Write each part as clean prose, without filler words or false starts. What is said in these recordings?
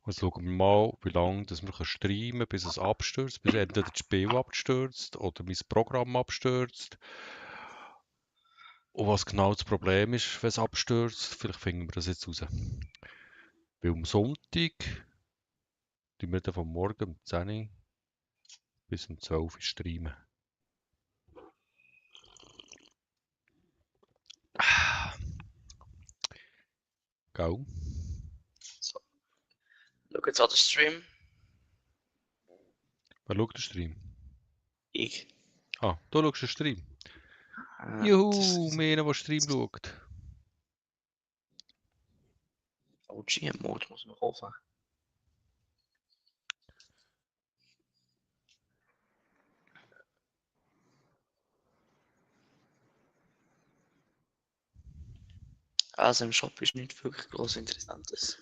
Jetzt schauen wir mal, wie lange dass wir streamen können, bis es abstürzt, bis entweder das Spiel abstürzt oder mein Programm abstürzt. Und was genau das Problem ist, wenn es abstürzt, vielleicht finden wir das jetzt raus. Weil am Sonntag tun wir dann von morgen um 10 Uhr bis um 12 Uhr streamen. Gell? So. Schau jetzt an den Stream. Wer schaut den Stream? Ich. Ah, du schaust den Stream. Das Juhu, ist mehr, der Stream schaut. OGM-Mode, muss man kaufen. Also im Shop ist nicht wirklich groß Interessantes.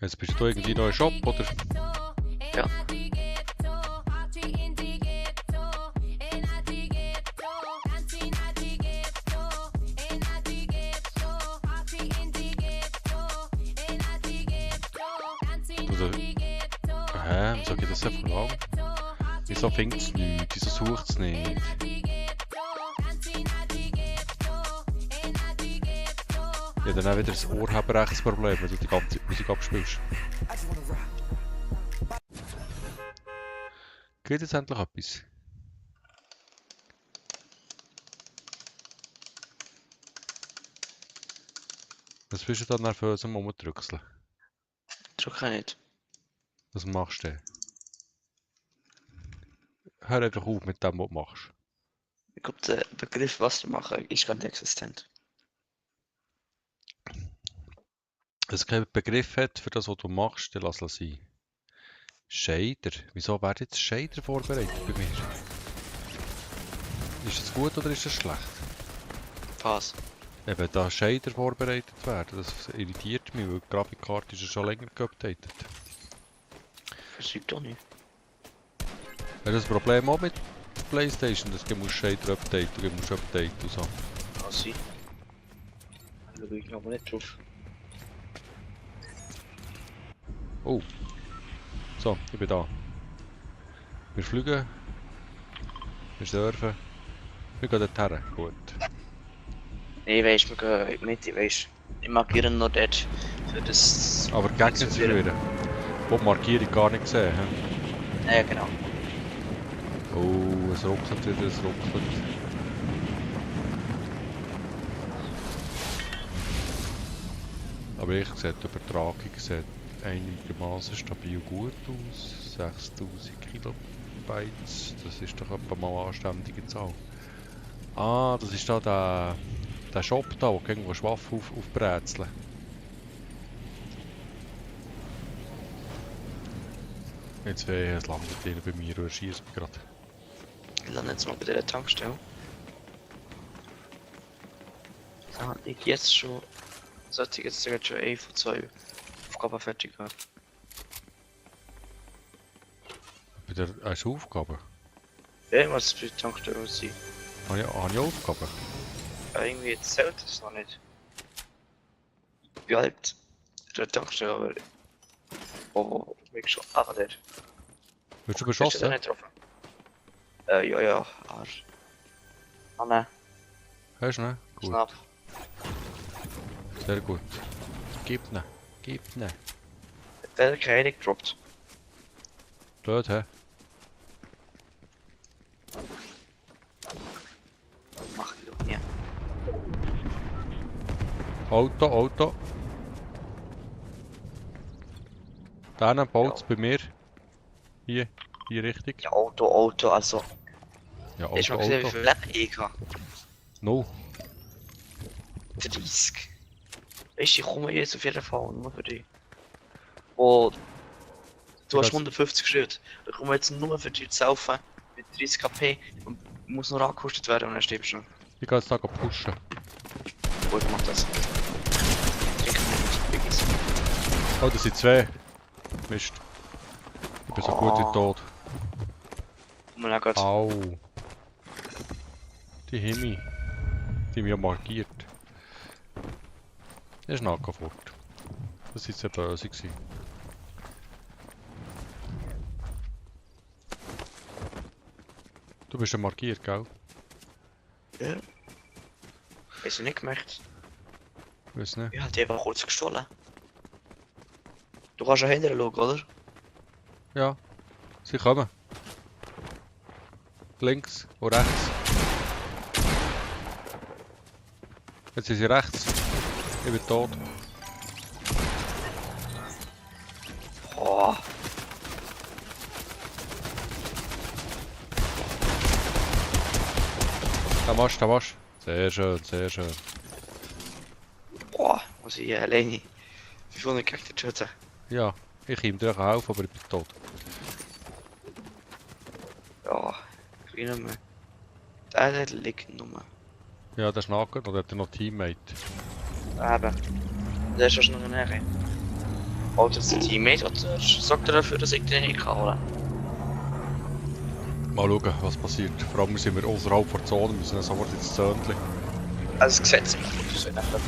Jetzt bist du irgendwie noch im Shop, oder? Ja. Wieso geht das so lang? Wieso findet es nichts? Wieso sucht es nicht? Ja, dann auch wieder das Urheberrechtsproblem, wenn du die ganze Musik abspielst. Geht jetzt endlich etwas? Was bist du da nervös am Rumdrückseln? Drück ich nicht. Was machst du denn? Hör einfach auf mit dem, was du machst. Ich glaube, der Begriff, was du machst, ist gar nicht existent. Wenn es keinen Begriff hat für das, was du machst, dann lass es sein. Shader? Wieso wird jetzt Shader vorbereitet bei mir? Ist das gut oder ist das schlecht? Was? Eben, da Shader vorbereitet werden, das irritiert mich, weil die Grafikkarte ist ja schon länger geupdatet. Versucht doch nicht. Hast du das Problem auch mit der Playstation, dass du musst Shader updaten, du musst updaten und so? Kann sein. Da schaue ich aber nicht drauf. Oh. So, ich bin da. Wir fliegen. Wir surfen. Wir gehen dorthin. Gut. Nee, weisst, wir gehen in die Mitte, weisst. Ich markiere noch dort für das. Aber die Gegner zu verwirren. Wo die Markierung gar nicht gesehen. Ja, genau. Oh, es ruckelt wieder, es ruckelt. Aber ich sehe, die Übertragung sieht einigermaßen stabil gut aus. 6000 Kilobytes, das ist doch etwa mal eine anständige Zahl. Ah, das ist da der Shop da, wo du irgendwo Waffen aufbrezeln. Jetzt wäre es landet einer bei mir und er schießt mich gerade. Ich lande jetzt mal bei dieser Tankstelle. Da ich jetzt schon. Sollte ich jetzt sogar schon 1 von 2 Aufgaben fertig haben. Bei der hast du Aufgaben? Ja, was für die Tankstelle sein. Habe ich Aufgaben? Irgendwie zählt das noch nicht. Ich bin halt der Tankstelle, aber. Oh, ich bin schon. Aber der. Wirst du Bist du da beschossen? nicht drauf? Ja. Arsch. Ah, ne. Hast du ne? Gut. Knapp. Sehr gut. Gib ne. Gib ne. Der hat keine gedroppt. Blöd, hä? Mach ich doch nie. Auto. Dann baut es bei mir. Hier, die Richtung. Ja, Auto, also. Ja, Hast du mal gesehen, wie Auto. viel Leben ich habe? No. 30. Weißt du, ich komme jetzt auf jeden Fall nur für dich. Und du hast 150 Schritt. Ich komme jetzt nur für dich zu laufen mit 30 KP und muss noch angekostet werden und dann stirbst du noch. Ich kann jetzt da pushen. Gut, mach das. Trink mir Biggies. Oh, das sind zwei. Mist. Ich bin so gut wie tot. Und dann geht's. Au. Die Himmel. Die haben mich ja markiert. Der ist nachgefort. Das war jetzt eine böse gewesen. Du bist ja markiert, gell? Ja. Hast du nicht gemerkt? Weiß nicht. Ich hab die einfach kurz gestohlen. Du kannst ja hinterher schauen, oder? Ja, sie kommen. Links und rechts. Jetzt sind sie rechts. Ich bin tot. Oh. Da machst du, da machst du. Sehr schön, sehr schön. Boah, muss ich alleine 500 Gegner töten. Ja, ich ihm dir helfen, aber ich bin tot. Ja, ich will nicht mehr. Der liegt nur. Ja, der ist nackt oder hat er noch Teammate? Eben. Der ist ja schon noch näher. Holt jetzt ein Teammate oder sorgt er dafür, dass ich den nicht kann holen? Mal schauen, was passiert. Vor allem sind wir außerhalb der Zone, müssen dann sofort ins Zöntchen. Also das Gesetz ist gut, das wird einfach.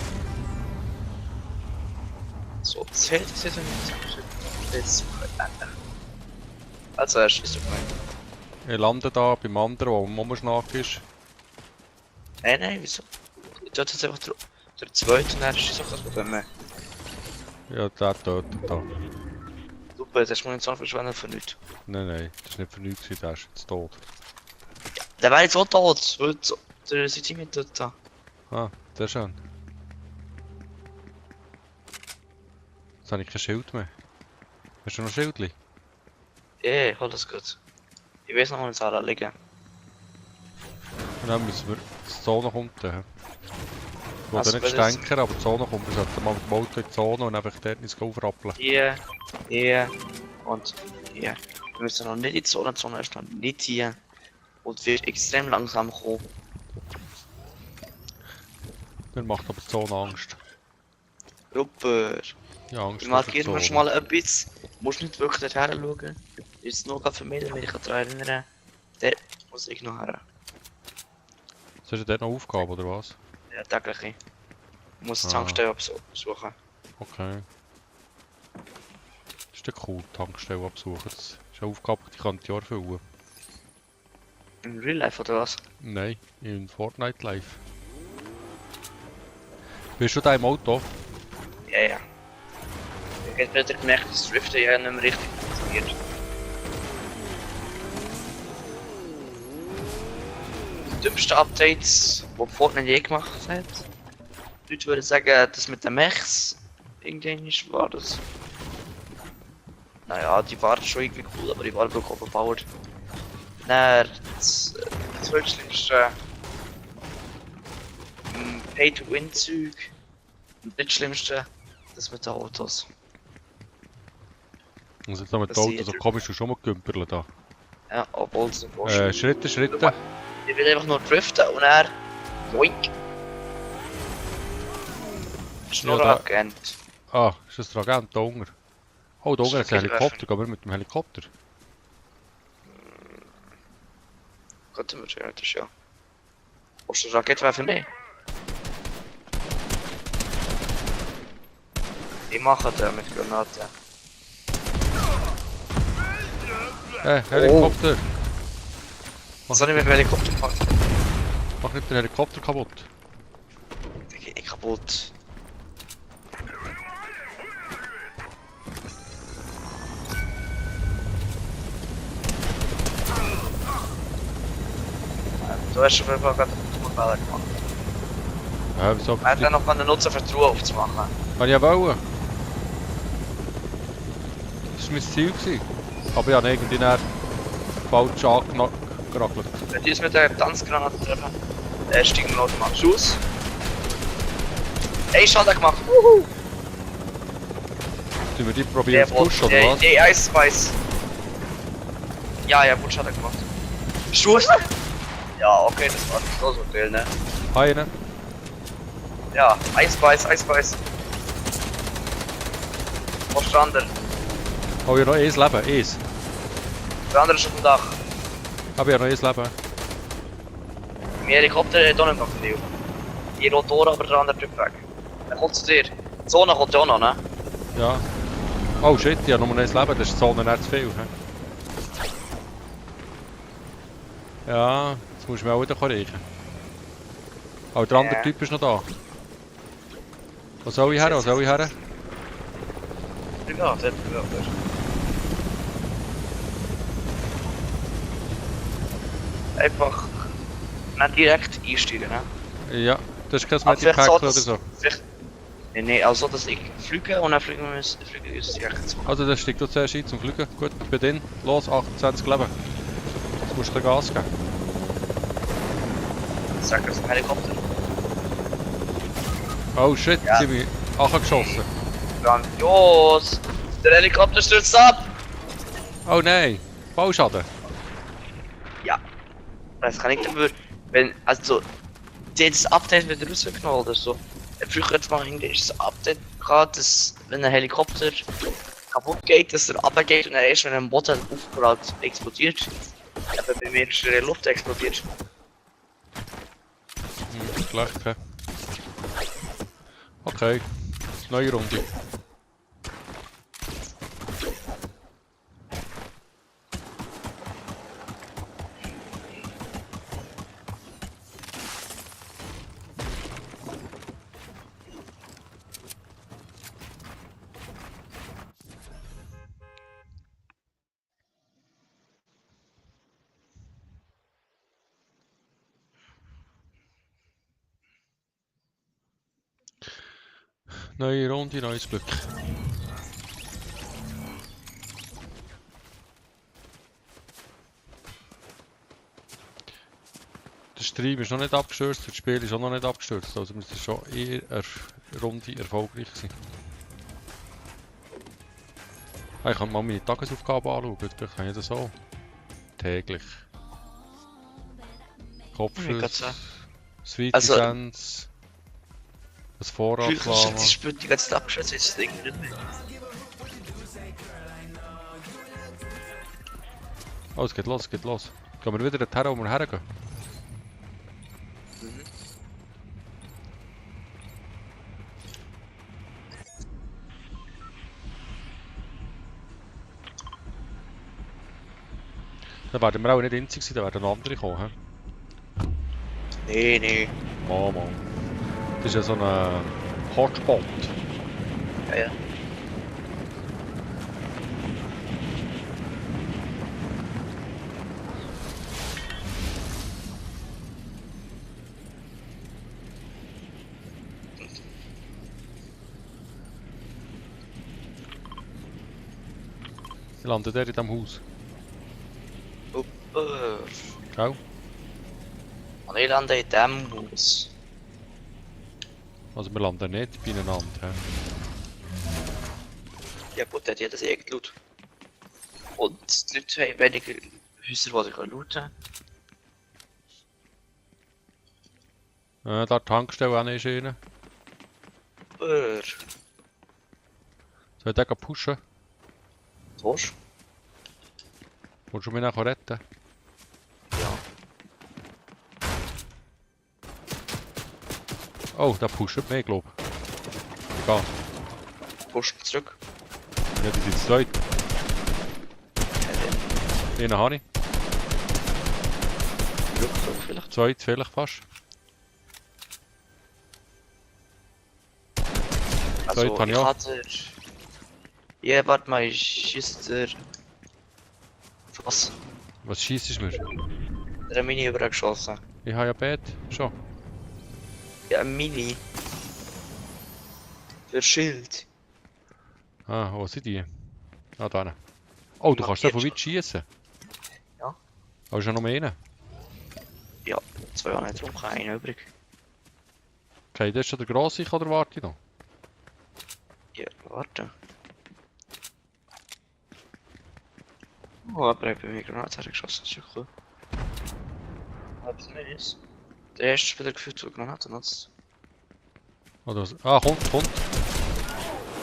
So, zählt das jetzt nicht? Jetzt also, er schießt auf mich. Ich lande da beim anderen, der am Mommerschnack ist. Nein, wieso? Ich töte jetzt einfach der zweite und dann schießt auch das Problem mehr. Ja, der tötet da. Super, jetzt hast du Munition verschwendet für nichts. Nein, das war nicht für nichts, der ist jetzt tot. Der wäre jetzt auch tot, weil der sein Team tot da. Ah, sehr schön. Jetzt habe ich kein Schild mehr. Hast du noch ein Schildli? Ja, alles gut. Ich weiß noch, wo wir alle liegen. Und dann müssen wir die Zone kommt. Ich will Also, nicht wenn es- stenken, aber die Zone kommt. Wir sollten mal die Auto in die Zone und einfach dort ins Golf rappeln. Hier und hier. Wir müssen noch nicht in die Zone ist noch nicht hier. Und wird extrem langsam kommen. Mir macht aber die Zone Angst. Super. Ja, Angst Ich vor der markiere mir Zone. schon mal etwas. Du musst nicht wirklich dorthin schauen. Ist nur für mich, wenn ich mich daran erinnere. Der muss ich noch her. Soll ich dort noch Aufgabe oder was? Der tägliche. Ich muss die Ah. Tankstelle besuchen. Okay. Das ist ja cool, die Tankstelle absuchen. Das ist eine Aufgabe, die kann ich erfüllen. In Real Life oder was? Nein, in Fortnite Live. Bist du da im Auto? Ja. Ich habe wieder gemerkt, dass Driften ja nicht mehr richtig funktioniert. Die dümmsten Updates, die Fortnite je gemacht hat. Die Leute würden sagen, das mit den Mechs irgendwann war das. Naja, die waren schon irgendwie cool, aber die waren wirklich overpowered. Dann das zweitschlimmste Pay-to-Win-Zeug. Und das Schlimmste, das mit den Autos. Also jetzt noch mit Das dem Auto sieht so er. komisch schon mal gekümpert da. Ja, obwohl es nicht Schritte, Schritte. Ich will einfach nur driften und er. Joink! Schnurr Ja, da- abgerannt. Ah, ist das der Agent da unten? Oh, da Das unten ist ist ein wirklich Helikopter, gehen wir mit dem Helikopter. Gott, wir ja, das ist ja. Willst du eine Raketwaffe nehmen? Ich mache das mit Granaten. Helikopter! Was soll ich mit dem Helikopter machen? Mach nicht den Helikopter kaputt. Der geht nicht kaputt. Du hast schon gerade einen Fehler gemacht. Wieso? Er hat dann noch einen Nutzer Vertrauen aufzumachen. Kann ich ja wollen. Das war mein Ziel. Aber ich habe irgendwie dann falsch angerackelt. Wenn die es mit der Tanzgranate treffen, steigen wir automatisch aus. Ey, Schaden gemacht! Wuhu! Sollen wir die probieren zu pushen oder was? Der Eisweiß. Ja, gut Schaden gemacht. Schuss! Ja, okay, das war nicht so viel, ne? Eine. Ja, Eisbeiß. Wo ist der andere? Oh, ich habe noch eins Leben. Eins. Der andere ist auf dem Dach. Aber ich habe noch eins Leben. Mein Helikopter hat auch nicht mehr viel. Ich roll durch, aber der andere Typ weg. Er kommt zu dir. Die Zone kommt ja auch noch, ne? Ja. Oh shit, ich habe nur ein Leben, das ist die Zone nicht zu viel. He? Ja, jetzt musst du mich auch wieder reichen. Aber der andere Typ ist noch da. Wo soll ich her? Wo soll ich her? Privat, privat. Einfach nicht direkt einsteigen, ne? Ja, das ist kein Aber vielleicht Medipack so, oder dass... so. Vielleicht... Nee, also dass ich fliege und dann fliegen wir uns direkt zu. Also das steigt du zuerst ein zum Fliegen. Gut, ich bin drin. Los, 28 Leben. Jetzt musst du Gas geben. Sag das ein Helikopter. Oh shit, Ja. sie haben mich angeschossen. Grandios! Der Helikopter stürzt ab! Oh nein, Bauschaden. Ja. Das kann ich dafür... Wenn... Also... Die haben das Update wieder rausgenommen oder so. Früher hat man irgendwie das Update gehabt, dass wenn ein Helikopter kaputt geht, dass er runtergeht und dann erst wenn ein Boden aufprallt explodiert. Aber bei mir ist er in der Luft explodiert. Schlecht, hä? Okay, neue Runde. Neue Runde, neues Glück. Der Stream ist noch nicht abgestürzt, das Spiel ist auch noch nicht abgestürzt, also müsste schon eher eine Runde erfolgreich sein. Ah, ich kann mal meine Tagesaufgaben anschauen, vielleicht kann ich das auch. Täglich. Kopfschuss, Sweet Also- Essence, das Früher ist Vorratslama. das Spiel die ganze Zeit abgeschätzt, jetzt ist es irgendwie nicht mehr. Oh, es geht los, es geht los. Gehen wir wieder dorthin, wo wir hergehen? Dann werden wir auch nicht einzig sein, dann werden noch andere kommen. Nee, nee. Mama. Das ist ja so ein Hotspot. Ja, ja. Ich lande der in diesem Haus. Super. Gell? Und ich lande in diesem Haus. Also wir landen nicht beieinander. He? Ja gut, der hat ja das eh gelaut. Und die Leute haben weniger Häuser, die sie looten können. Da die Tankstelle auch nicht rein. Super. Soll ich den pushen? Was? Willst du mich nachher retten? Ja. Oh, der pusht mich, glaube ich. Egal. Pusht zurück. Ja, die sind zu zweit. Einen habe ich. Rückzug vielleicht. Zwei, vielleicht fast. Also, kann ich ich auch. hatte... Ja, warte mal, ich schieße der... Was? Was schießt du mir? Der hat Mini übergeschossen. Ich habe ja Bett. Schon. Ja, ein Mini. Für Schild. Ah, wo sind die? Ah, da hinten. Oh, du kannst da von weit schießen. Ja. Aber ist ja noch mehr einen. Ja, zwei habe ich drum, keinen übrig. Okay, das ist schon der grosse, oder warte ich noch? Ja, warte. Oh, aber ich habe mir Granate geschossen, das ist ja cool. Aber das nicht ist. Der erste Spieler gefühlt zu Granaten nutzt. Oder was? Ah, kommt.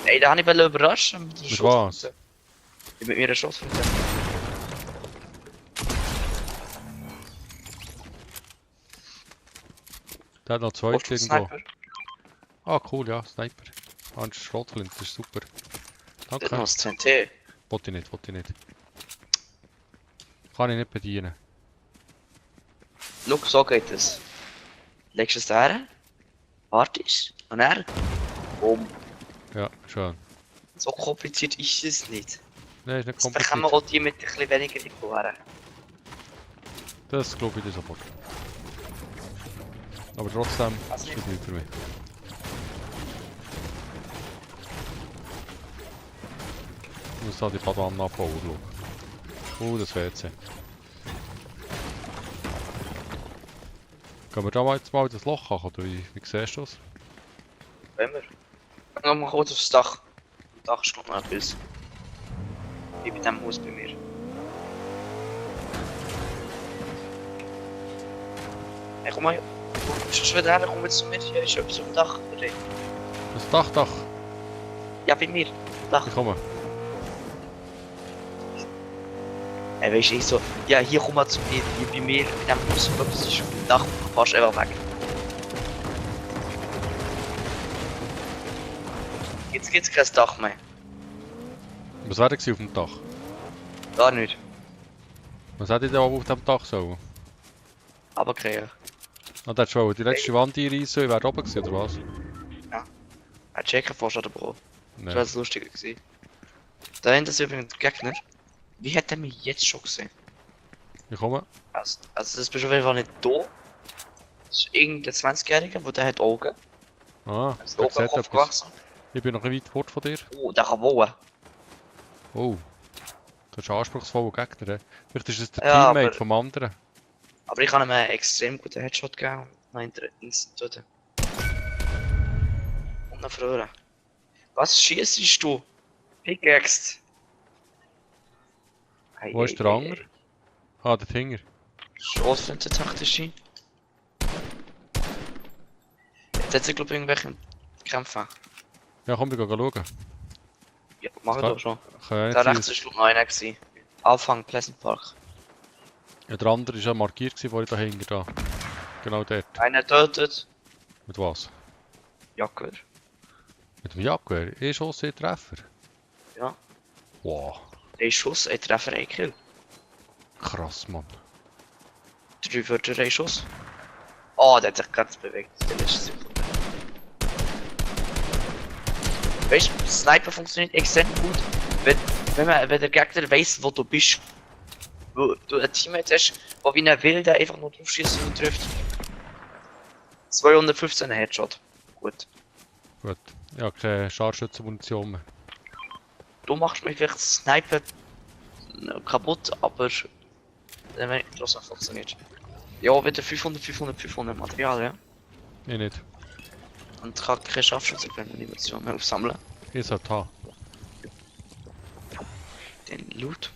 Ey, da habe ich überraschen mit Mit was? Ich mit mir einen Schuss von dem. Der hat noch zwei irgendwo. Sniper. Ah, cool, ja, Sniper. Ah, ein Schrotflint, das ist super. Dort Okay. noch das TNT. Wollte ich nicht, wollte ich nicht. Kann ich nicht bedienen. Schau, so geht es. Legst du es da her, wartest und dann... Boom. Ja, schön. So kompliziert ist es nicht. Nein, ist nicht Jetzt bekommen wir kompliziert. auch die mit ein bisschen weniger Ikonen. Das glaube ich dir sofort. Aber trotzdem, Also ist das nicht für mich. Ich muss da die Badwanne abbauen, schau. Das WC. Gehen wir da mal jetzt mal in das Loch an, oder wie siehst du das? Wenn wir. Gehen wir mal kurz aufs Dach. Das Dach ist noch nicht böse. Wie bei dem Haus bei mir. Hey, komm mal. Schon wieder her, komm jetzt zu mir. Hier ist etwas auf dem Dach. Das Dach. Ja, bei mir. Dach. Ich komme. Hey, weißt du, ich so, ja, hier komm mal zu mir. Hier bei mir. In dem Haus. Etwas ist auf dem Dach. Du fährst einfach weg. Jetzt gibt's kein Dach mehr. Was wäre denn auf dem Dach? Gar nicht. Was hätte ich denn auf dem Dach sollen? Aber kriegen. Ah, der hat schon die letzte Wand einreißen, ich wäre oben gewesen, oder was? Ein Checker vorstatt der Bro. Das Nein. wäre das Lustige gewesen. Da hinten ist übrigens der Gegner. Wie hat er mich jetzt schon gesehen? Ich komme. Also das bist auf jeden Fall nicht da. Das ist irgendein 20-Jähriger, der hat Augen. Ah, Ist der Augen sieht Kopf etwas. gewachsen. Ich bin noch ein weit fort von dir. Oh, der kann wohnen. Oh. Das ist ein anspruchsvoller Gegner. Vielleicht ist es der Ja, Teammate aber- vom anderen. Aber ich kann ihm einen extrem guten Headshot geben. Nein, instant töten. Und dann verloren. Was schießt du? Pickaxe. Hey, Wo ist der andere? Ah, der Finger. Schrottflinte taktische. Jetzt hat sie glaube ich irgendwelche Kämpfe. Ja, komm, wir gehen schauen. Ja, mach ich Klar. doch schon. Kann ja Da nicht rechts sein. ist noch einer gewesen. Anfang Pleasant Park. Ja, der andere war ja markiert, wo ich dahinter da. Genau dort. Einer tötet. Mit was? Jacker. Mit dem Jagdgewehr. Ich Schuss, ein Treffer. Ja. Wow. Ein Schuss, ein Treffer, ein Kill. Krass, Mann. 3 Wörter, ein Schuss. Oh, der hat sich ganz bewegt. Der letzte Sekunde. Weißt du, Sniper funktioniert extrem gut, wenn der Gegner weiss, wo du bist. Wo du ein Teammate hast, der wie ein Wilder einfach nur drauf schießt und trifft. 215 Headshot. Gut. Gut. Ja, keine Scharfschützenmunition mehr. Du machst mich vielleicht Sniper kaputt, aber wenn es trotzdem funktioniert. Ja, wieder 500 Material, ja. Ich nicht. Und ich kann keine Scharfschützenmunition mehr aufsammeln. Ich sollte haben. Den Loot.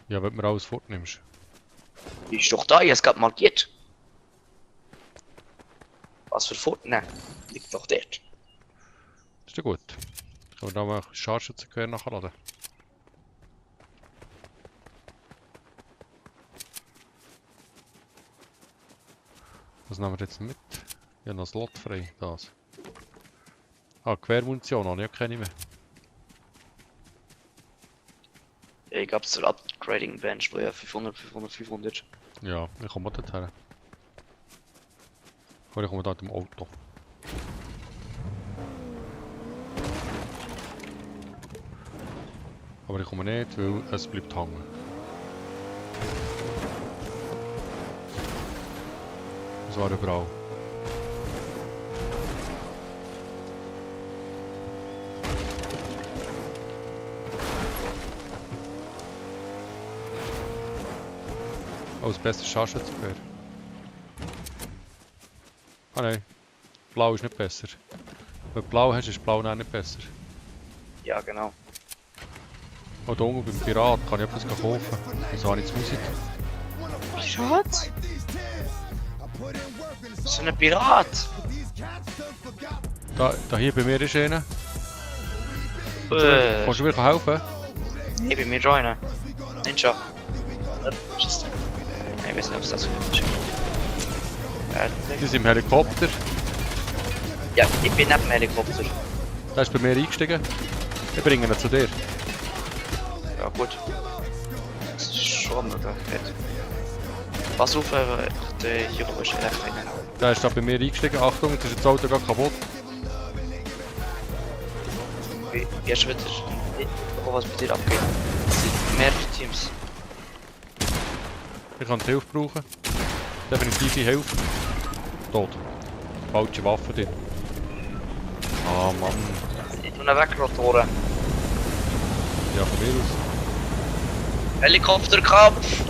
Ja, wenn du mir alles fortnimmst. Ist doch da, ich hab's gerade markiert. Was für Foto? Nein, liegt doch dort. Ist ja gut. Können wir da mal Scharfschützengewehr nachladen? Was nehmen wir jetzt mit? Ich habe noch einen Slot frei. Das. Ah, Quermunition habe ich auch keine mehr. Ja, ich hab's zur Upgrading Bench, wo ja 500. Ja, ich komme auch dorthin. Oder ich komme da mit dem Auto. Aber ich komme nicht, weil es bleibt hängen. Das war überall. Oh, das beste Scharfschützengewehr. Ah nein, blau ist nicht besser. Wenn du blau hast, ist blau auch nicht besser. Ja, genau. Oh, da unten beim Pirat kann ich etwas kaufen. Also habe ich jetzt Musik. Pirat? So ein Pirat? Da hier bei mir ist einer. Kannst du mir helfen? Ich bin mir joinen. Ninja. Was ist das? Ich weiß nicht, ob es das ist. Die sind im Helikopter. Ja, ich bin neben dem Helikopter. Der ist bei mir eingestiegen. Ich bringe ihn zu dir. Ja gut. Das ist schon eine Möglichkeit. Pass auf, der hier oben ist recht rein. Der ist da bei mir eingestiegen. Achtung, jetzt ist das Auto gerade kaputt. Erst wieder was bei dir abgeht. Es sind mehrere Teams. Ich kann die Hilfe brauchen. Definitive Hilfe. Tot. Falsche Waffe drin. Ah Mann. Ich tue ihn weg, Rotoren. Ja, von mir aus. Helikopterkampf!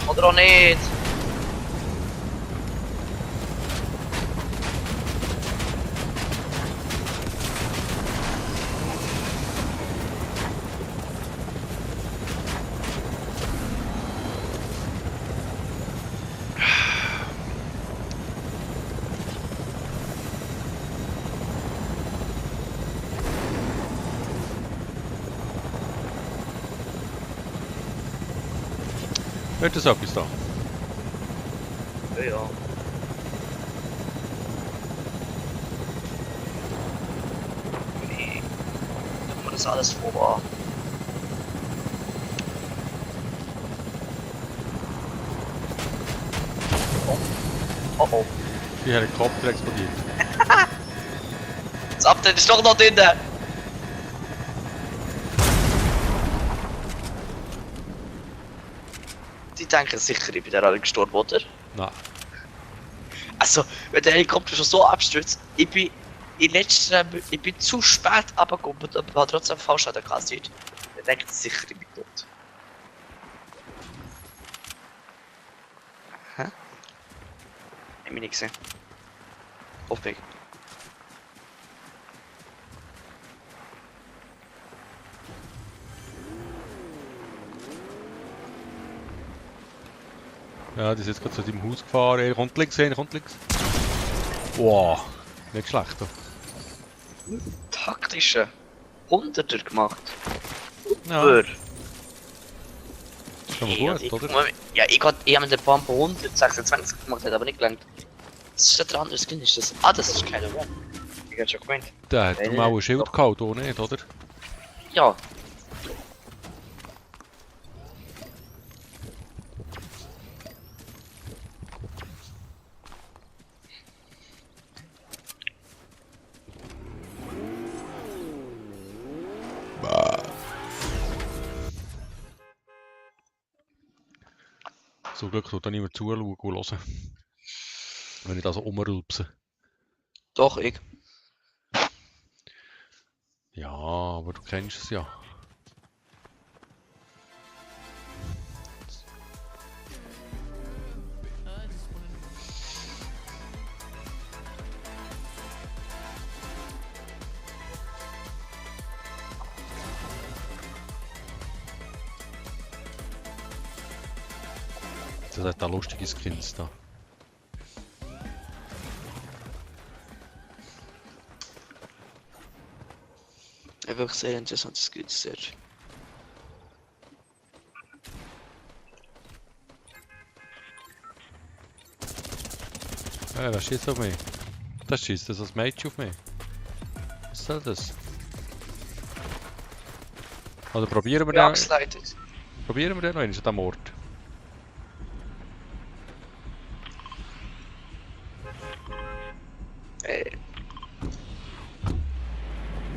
Oder auch nicht? Wird das etwas da? Ja, ja. Nee. Tun wir das alles vor. Oh. Oh oh. Die Helikopter explodiert. Das Update ist doch noch drin! Die denken sicher, ich bin der alle gestorben, oder? Nein. Also, wenn der Helikopter schon so abstürzt, ich bin zu spät runtergekommen und habe trotzdem falsch kassiert. Dann denken sie sicher, ich bin tot. Hä? Hab mich nicht gesehen. Hoffe ich. Ja, die ist jetzt gerade zu deinem Haus gefahren. Er kommt links hin, kommt links. Wow, nicht schlecht. Da. Taktische 100er gemacht. Ja, Super. ist aber gut, oder? Ja, ich habe mit der Pumpe 126 gemacht, hat aber nicht gelangt. Was ist der andere Skin? Ist das? Ah, das ist keiner One. Ich hab schon gemeint. Der hat doch mal ein Schild gehabt, oder nicht, oder? Ja. Zum Glück tut da niemand zuschauen und hören. Wenn ich da so rumrülpse. Doch, ich. Ja, aber du kennst es ja. Das hat da lustige Skins da. Ja, wirklich sehr interessantes Skills, sehr. Wer schießt auf mich? Das schießt das Mädchen auf mich. Was soll das? Also probieren wir den. Backslided. Probieren wir den noch einmal an diesem Ort.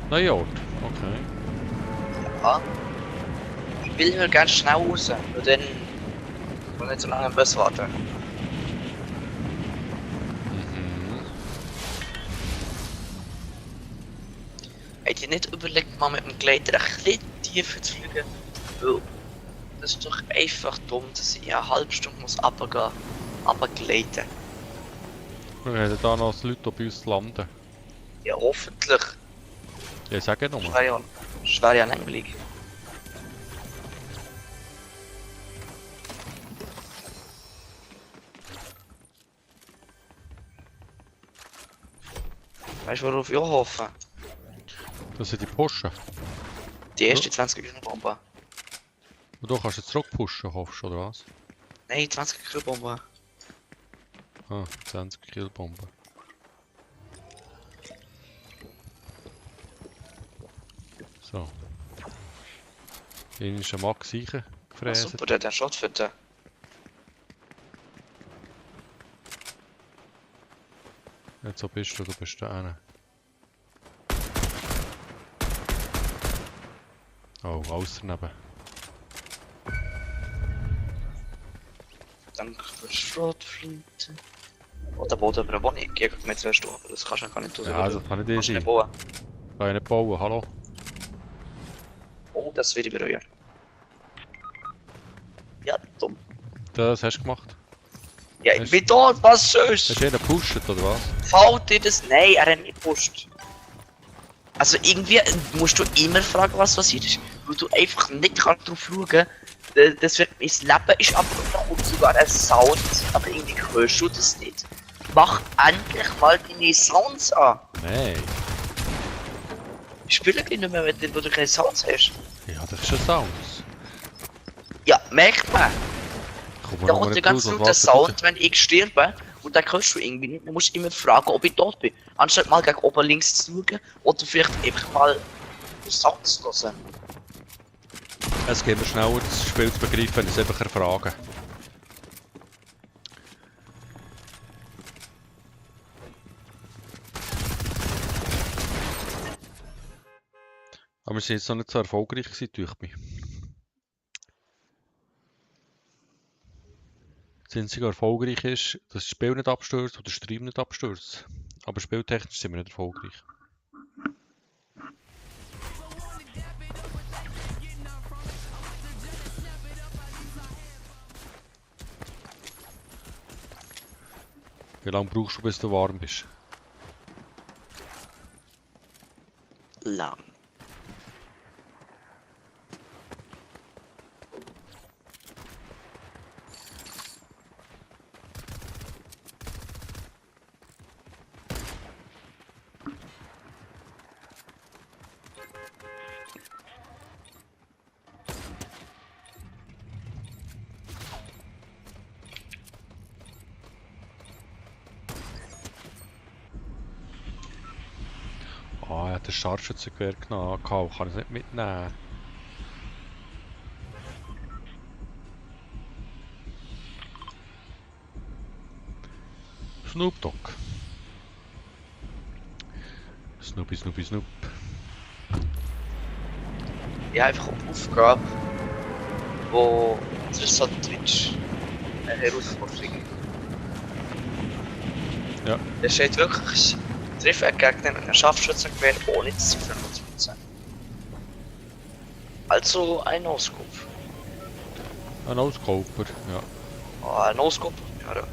Neuer Ort, okay. Ja. Ich will nur ganz schnell raus. Und dann. Und nicht so lange im Bus warten. Mhm. Hätte ich nicht überlegt, mal mit dem Gleiter ein bisschen tiefer zu fliegen? Weil das ist doch einfach dumm, dass ich eine halbe Stunde muss runtergehen. Runtergleiten. Wir haben da noch Leute bei uns landen. Ja, hoffentlich. Ja, sag ja Das nochmal. wäre ja langweilig. Weißt du, worauf ich auch hoffe? Das sind die pushen. Die erste 20 Bombe. Und du kannst jetzt zurückpushen, hoffst du, oder was? Nein, 20 Bombe. Ah, 20 Killbomben. So. Hier ist ein Max Ah, gefräst. super, der hat einen Shot für den. Jetzt so bist du da hinten. Oh, alles daneben. Danke für Schrotflinte. Oh, der baut über eine Wohnung. Ich gehe mit 2 Stunden, aber das kannst du gar nicht tun. Ja, also kann nicht Kannst du sein. nicht bauen. Kann ich nicht bauen, hallo? Oh, das werde ich bereuen. Ja, dumm. Das hast du gemacht. Ja, ich bin dort, was sonst? Hast du ihn gepusht oder was? Fällt dir das? Nein, er hat nicht gepusht. Also irgendwie musst du immer fragen, was passiert ist. Weil du einfach nicht kannst drauf schauen. Das wird mein Leben ist abgebrochen und sogar ein Sound. Aber irgendwie hörst du das nicht. Mach endlich mal deine Sounds an. Nein. Ich spiele gleich nicht mehr, wenn du keine Sounds hast. Ja, das ist ein Sound. Ja, merkt man. Komm, Da kommt der ganz laute Sound, wenn ich sterbe. Und dann kannst du irgendwie nicht. Dann musst du immer fragen, ob ich dort bin. Anstatt mal gegen oben links zu schauen. Oder vielleicht einfach mal Sounds zu hören. Es geht mir schneller, das Spiel zu begreifen, wenn ich es einfach erfrage. Aber wir sind jetzt noch nicht so erfolgreich gewesen, durch mich. Das einzige erfolgreich ist, dass das Spiel nicht abstürzt oder der Stream nicht abstürzt. Aber spieltechnisch sind wir nicht erfolgreich. Wie lange brauchst du, bis du warm bist? Lang. Ah, er hat ein Scharfschützengewehr genommen, kann ich es nicht mitnehmen. Snoop Dogg. Snoopy, Snoopy, Snoop. Ja, einfach eine Aufgabe, wo interessant ist. Eine Herausforderung. Ja. Es steht wirklich, trifft ein Gegner mit einem Scharfschützengewehr ohne Ziffern zu nutzen. Also ein No-Scope. Ein No-Scoper, ja. Oh, ein No-Scope? Ja, da.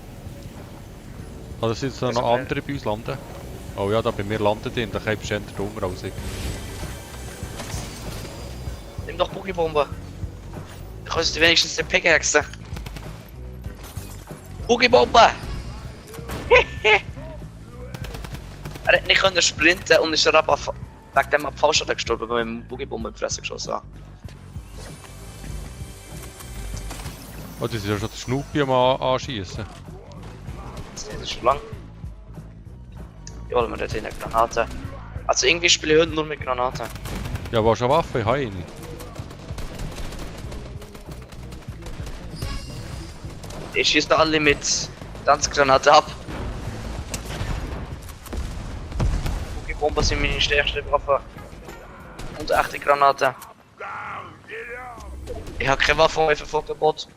Also sind jetzt noch andere bei uns landen? Oh ja, da bei mir landet ihn, da kommst du eher drunter als ich. Nimm doch Boogiebombe. Dann kannst du wenigstens den Pickaxe. Boogiebombe! Er hat nicht können sprinten und ist aber wegen dem Abfallschaden gestorben, weil wir mit dem Boogiebombe in die Fresse geschossen haben. Oh, die sind ja schon den Snoopy am anschießen. Das ist schon lang. Ja, holen wir dort eine Granate. Also irgendwie spiele ich heute nur mit Granaten. Ja, wo hast du eine Waffe? Ich habe eine. Ich schieße alle mit Tanzgranaten ab. Boogiebomben sind meine stärkste Waffe. Und echte Granaten. Ich habe keine Waffe mehr für Verbot.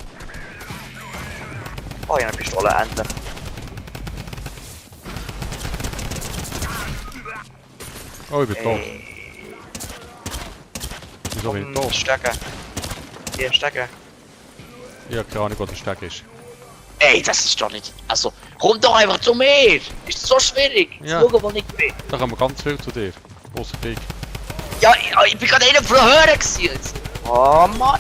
Oh, ich habe eine Pistole, Ende. Oh, ich bin tot. Wieso bin ich tot? Stecken. Hier, Stecken. Ich habe keine Ahnung, wo der Steg ist. Ey, das ist doch nicht. Also, komm doch einfach zu mir! Ist so schwierig! Ja. Schau, wo ich bin. Da kommen ganz viel zu dir. Ausser dich. Ja, ich bin gerade einer von Hören gewesen. Oh Mann!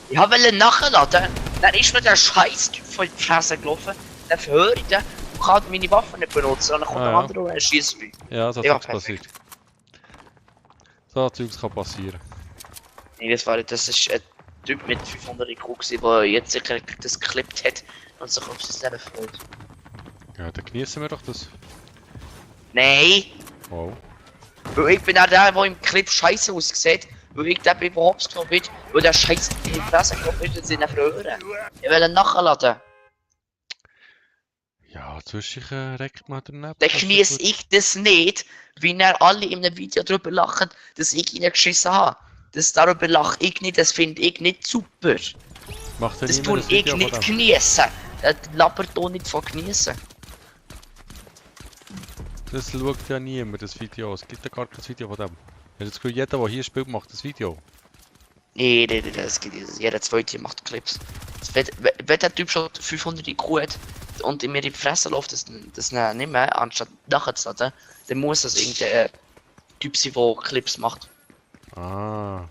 Ich wollte nachladen. Dann ist mir der Scheiß-Typ vor die Fresse gelaufen. Dann verhöre ich den und kann meine Waffe nicht benutzen. Und dann kommt Ah, der ja. andere und schießt mich. Ja, so Ja, Zeugs passiert. So Zeugs kann passieren. Nee, das ist ein Typ mit 500 IQ gewesen, der jetzt sicher das geklippt hat und sich auf sein Leben freut. Ja, dann genießen wir doch das. Nein! Wow. Weil ich bin auch der, der im Clip scheiße aussieht. Weil ich der bin, der hops genommen wird. Weil der scheiße in die Fresse genommen wird, sind früher. Ich will ihn nachladen. Ja, zwischendurch reckt man daneben. Dann genieße ich das nicht, wie er alle in einem Video darüber lachen, dass ich ihn geschissen habe. Das darüber lache ich nicht, das finde ich nicht super. Macht ja Das niemand tue ein ich Video nicht von dem. genießen. Das labert auch nicht von genießen. Das schaut ja niemand, das Video. Es gibt ja gar kein Video von dem. Ich habe das Gefühl, jeder, der hier spielt, macht das Video. Nee, das geht nicht. Jeder zweite macht Clips. Wenn der Typ schon 500 IQ hat und mir in die Fresse läuft, das nicht mehr, anstatt nachher zu laden, dann muss das irgendein Typ sein, der Clips macht. Ah.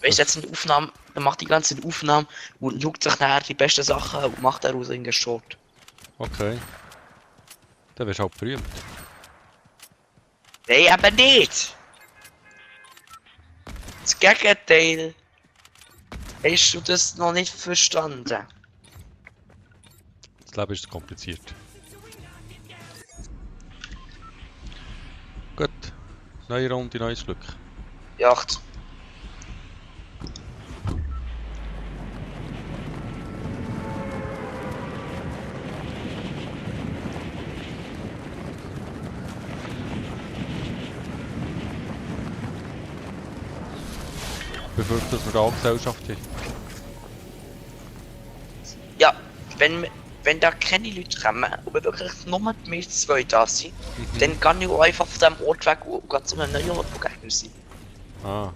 Weißt du, jetzt eine Aufnahme, dann macht die ganze Zeit Aufnahme und schaut sich nachher die besten Sachen und macht daraus irgendeinen Short. Okay. Dann wirst du halt berühmt. Nein, aber nicht! Das Gegenteil. Hast du das noch nicht verstanden? Das Leben ist kompliziert. Gut. Neue Runde, neues Glück. Jacht. Ich befürchte, dass wir da eine Gesellschaft haben. Ja, wenn da keine Leute kommen, aber wirklich nur wir zwei da sind, dann kann ich auch einfach von diesem Ort weg und ganz zu einem neuen Ort begegnen sein. Ah.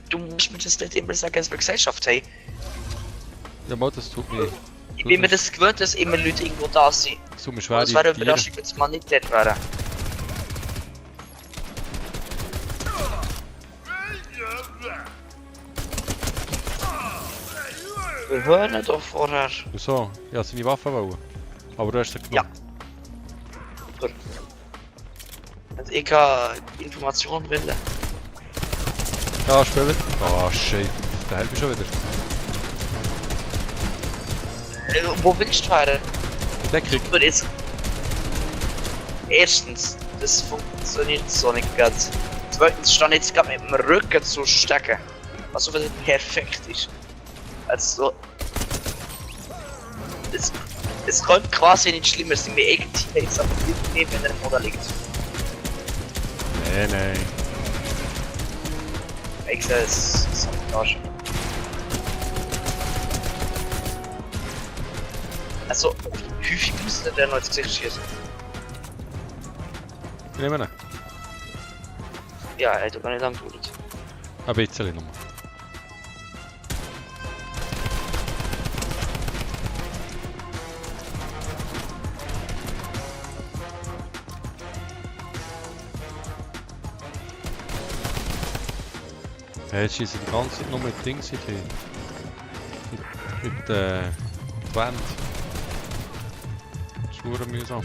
Du musst mir das nicht immer sagen, dass wir Gesellschaft haben. Ja, mal, das tut mir... Ich bin mir das gewöhnt, dass immer Leute irgendwo da sind. Das tut mir schwer, Es wäre eine irritieren. Überraschung, wenn es mal nicht dort wäre. Wir hören doch vorher. Wieso? Ja, seine Waffe wollen. Aber du hast sie genommen. Ja. Gut. Also ich kann Informationen wollen. Ja, spielen. Oh, shit. Da helfe ich schon wieder. Wo willst du her? Deckung. Aber jetzt. Erstens, das funktioniert so nicht ganz. Zweitens, stand jetzt gerade mit dem Rücken zu stecken. Was so perfekt ist. Also. Es könnte quasi nicht schlimmer sein, wie ich Teammates aber nicht, wenn er vor da liegt. Nein. Ich sehe es ist Sabotage. Also, häufig müsste der noch ins Gesicht schießen. Ich nehme ihn. Ja, er hat gar nicht lang gedauert. Ein bisschen nochmal. Ja, jetzt schießen die ganze Zeit nur mit Dings hier. Mit der Wand. Das ist verdammt mühsam.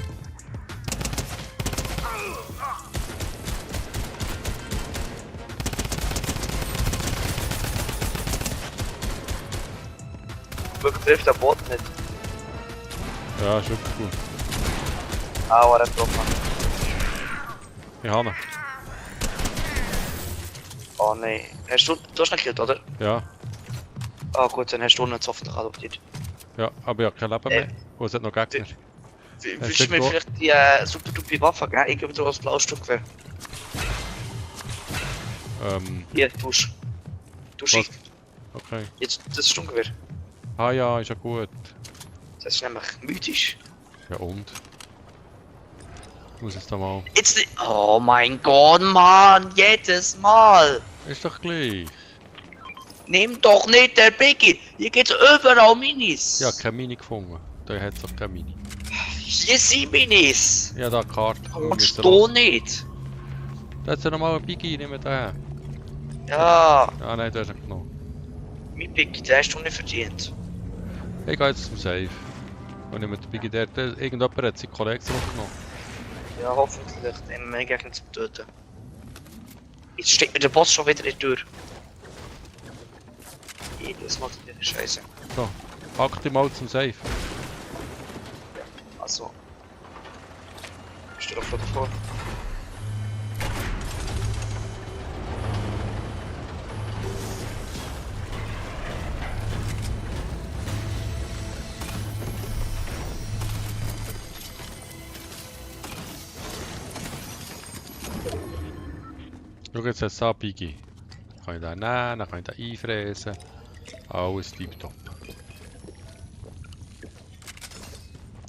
Wirklich trifft der Bot nicht. Ja, ist wirklich gut. Aber er getroffen. Ich habe ihn. Oh nein. Du hast ihn gekillt, oder? Ja. Ah gut, dann hast du ihn jetzt hoffentlich adoptiert. Ja, aber ich habe kein Leben mehr. Und es hat noch Gegner. Willst du mir gut. vielleicht die super duper Waffe geben? Ich gebe dir das blaue Stück weg. Hier, Dusch. Was? Okay. Jetzt das Sturmgewehr. Ah ja, ist ja gut. Das ist nämlich mythisch. Ja und? Ich muss jetzt da mal... Jetzt nicht. Oh mein Gott, Mann, jedes Mal. Ist doch gleich. Nimm doch nicht der Biggie. Hier geht's überall Minis. Ja, keine Mini gefunden. Da hat es doch keine Mini. Hier sind Minis. Ja, da eine Karte. Und du nicht. Da hat ja nochmal ein Biggie, nehmen wir den. Ja, Ah nein, der ist nicht genommen. mein Biggie, den hast du nicht verdient. Ich gehe jetzt zum Safe. Und nehme den Biggie der irgendjemand hat seine Kollektion genommen. Ja, hoffentlich. Den wir Gegner zu töten. Jetzt steht mir der Boss schon wieder in der Tür. Das macht wieder Scheiße. So, pack dich mal zum Safe. Also. Bist du doch davor? Schau jetzt das Abbiege. Kann ich den nehmen, dann kann ich den einfräsen. Alles tipptopp.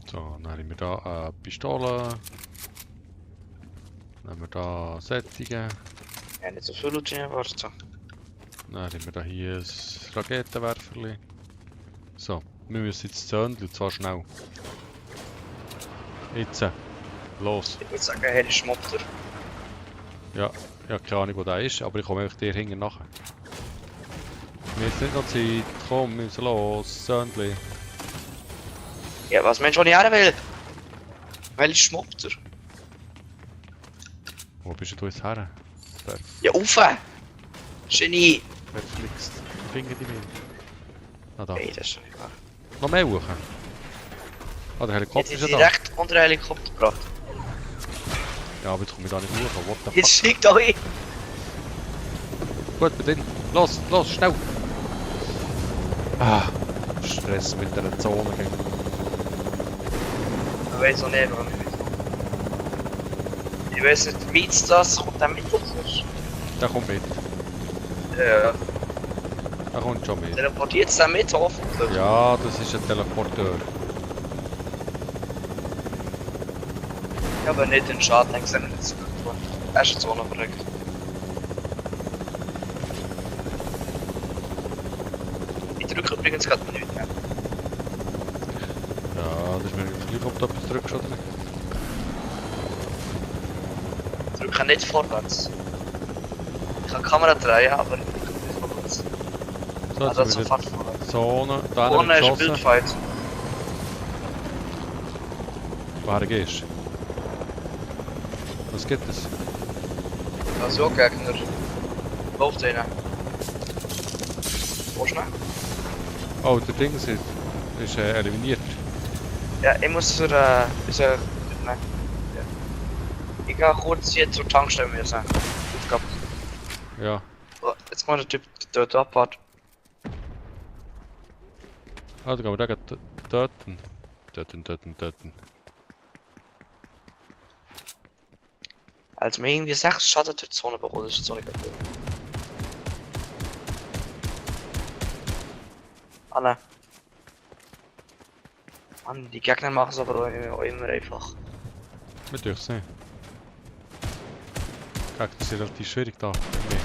So, dann haben wir hier eine Pistole. Dann haben wir hier Sättigen. Ja, nicht so viel Loot drin, warte. Dann haben wir hier ein Raketenwerferli. So, wir müssen jetzt zündeln, und zwar schnell. Jetzt, los. Ich würde sagen, er ist Schmopter. Ja, ich habe keine Ahnung, wo der ist, aber ich komme einfach dir hinten nachher. Wir haben jetzt nicht noch Zeit, komm, wir müssen los, Zündli. Ja, was Mensch, was ich auch will? Weil ich Schmopter. Wo bist du jetzt her? Ja, rauf! Genie! Verflixt. Finger die mir. Ah, da. Ey, das ist doch nicht wahr. Noch mehr hoch. Ah, der Helikopter Jetzt ist ist ja sie da. direkt unter den Helikopter gebracht. Ja, aber jetzt komme ich da nicht hoch. What the fuck? Jetzt schickt euch! Gut, mit denen. Los, los, schnell! Ah, Stress mit der Zone. Gell. Ich weiß auch nicht, warum ich weiß nicht, wie jetzt das kommt dann mit uns. Der kommt mit. Ja, Der kommt schon mit. teleportiert es dann mit, hoffentlich. Ja, das ist ein Teleporteur. Ich habe nicht den Schaden gesehen, jetzt er ist jetzt auch noch verrückt. Ich drücke übrigens gerade nicht mehr. Ja, das ist mir jetzt gleich, ob du etwas drückst oder nicht. Ich drücke nicht vorwärts. Ich kann die Kamera drehen, aber ich drücke nicht vorwärts. So, Also jetzt sind wir sofort in vorwärts. der Zone. Da Vorne haben ist wir ein geschossen. Bildfight. Woher gehst du? Was gibt es? Also Gegner. Läuft einer. Wo schnell? Oh, der Ding ist eliminiert. Ja, ich muss zur nein. Ja. Ich gehe kurz hier zur Tankstelle müssen. Aufgabe. Ja. So, jetzt mal der Typ dort abwarten. Ah, da gehen wir da töten. Töten. Als wir irgendwie 6 Schaden durch die Zone bekommen, ist das so nicht gut. Anne. Mann, die Gegner machen es aber auch immer einfach. Wir durchsehen. Kijk, das ist relativ schwierig da. Nee.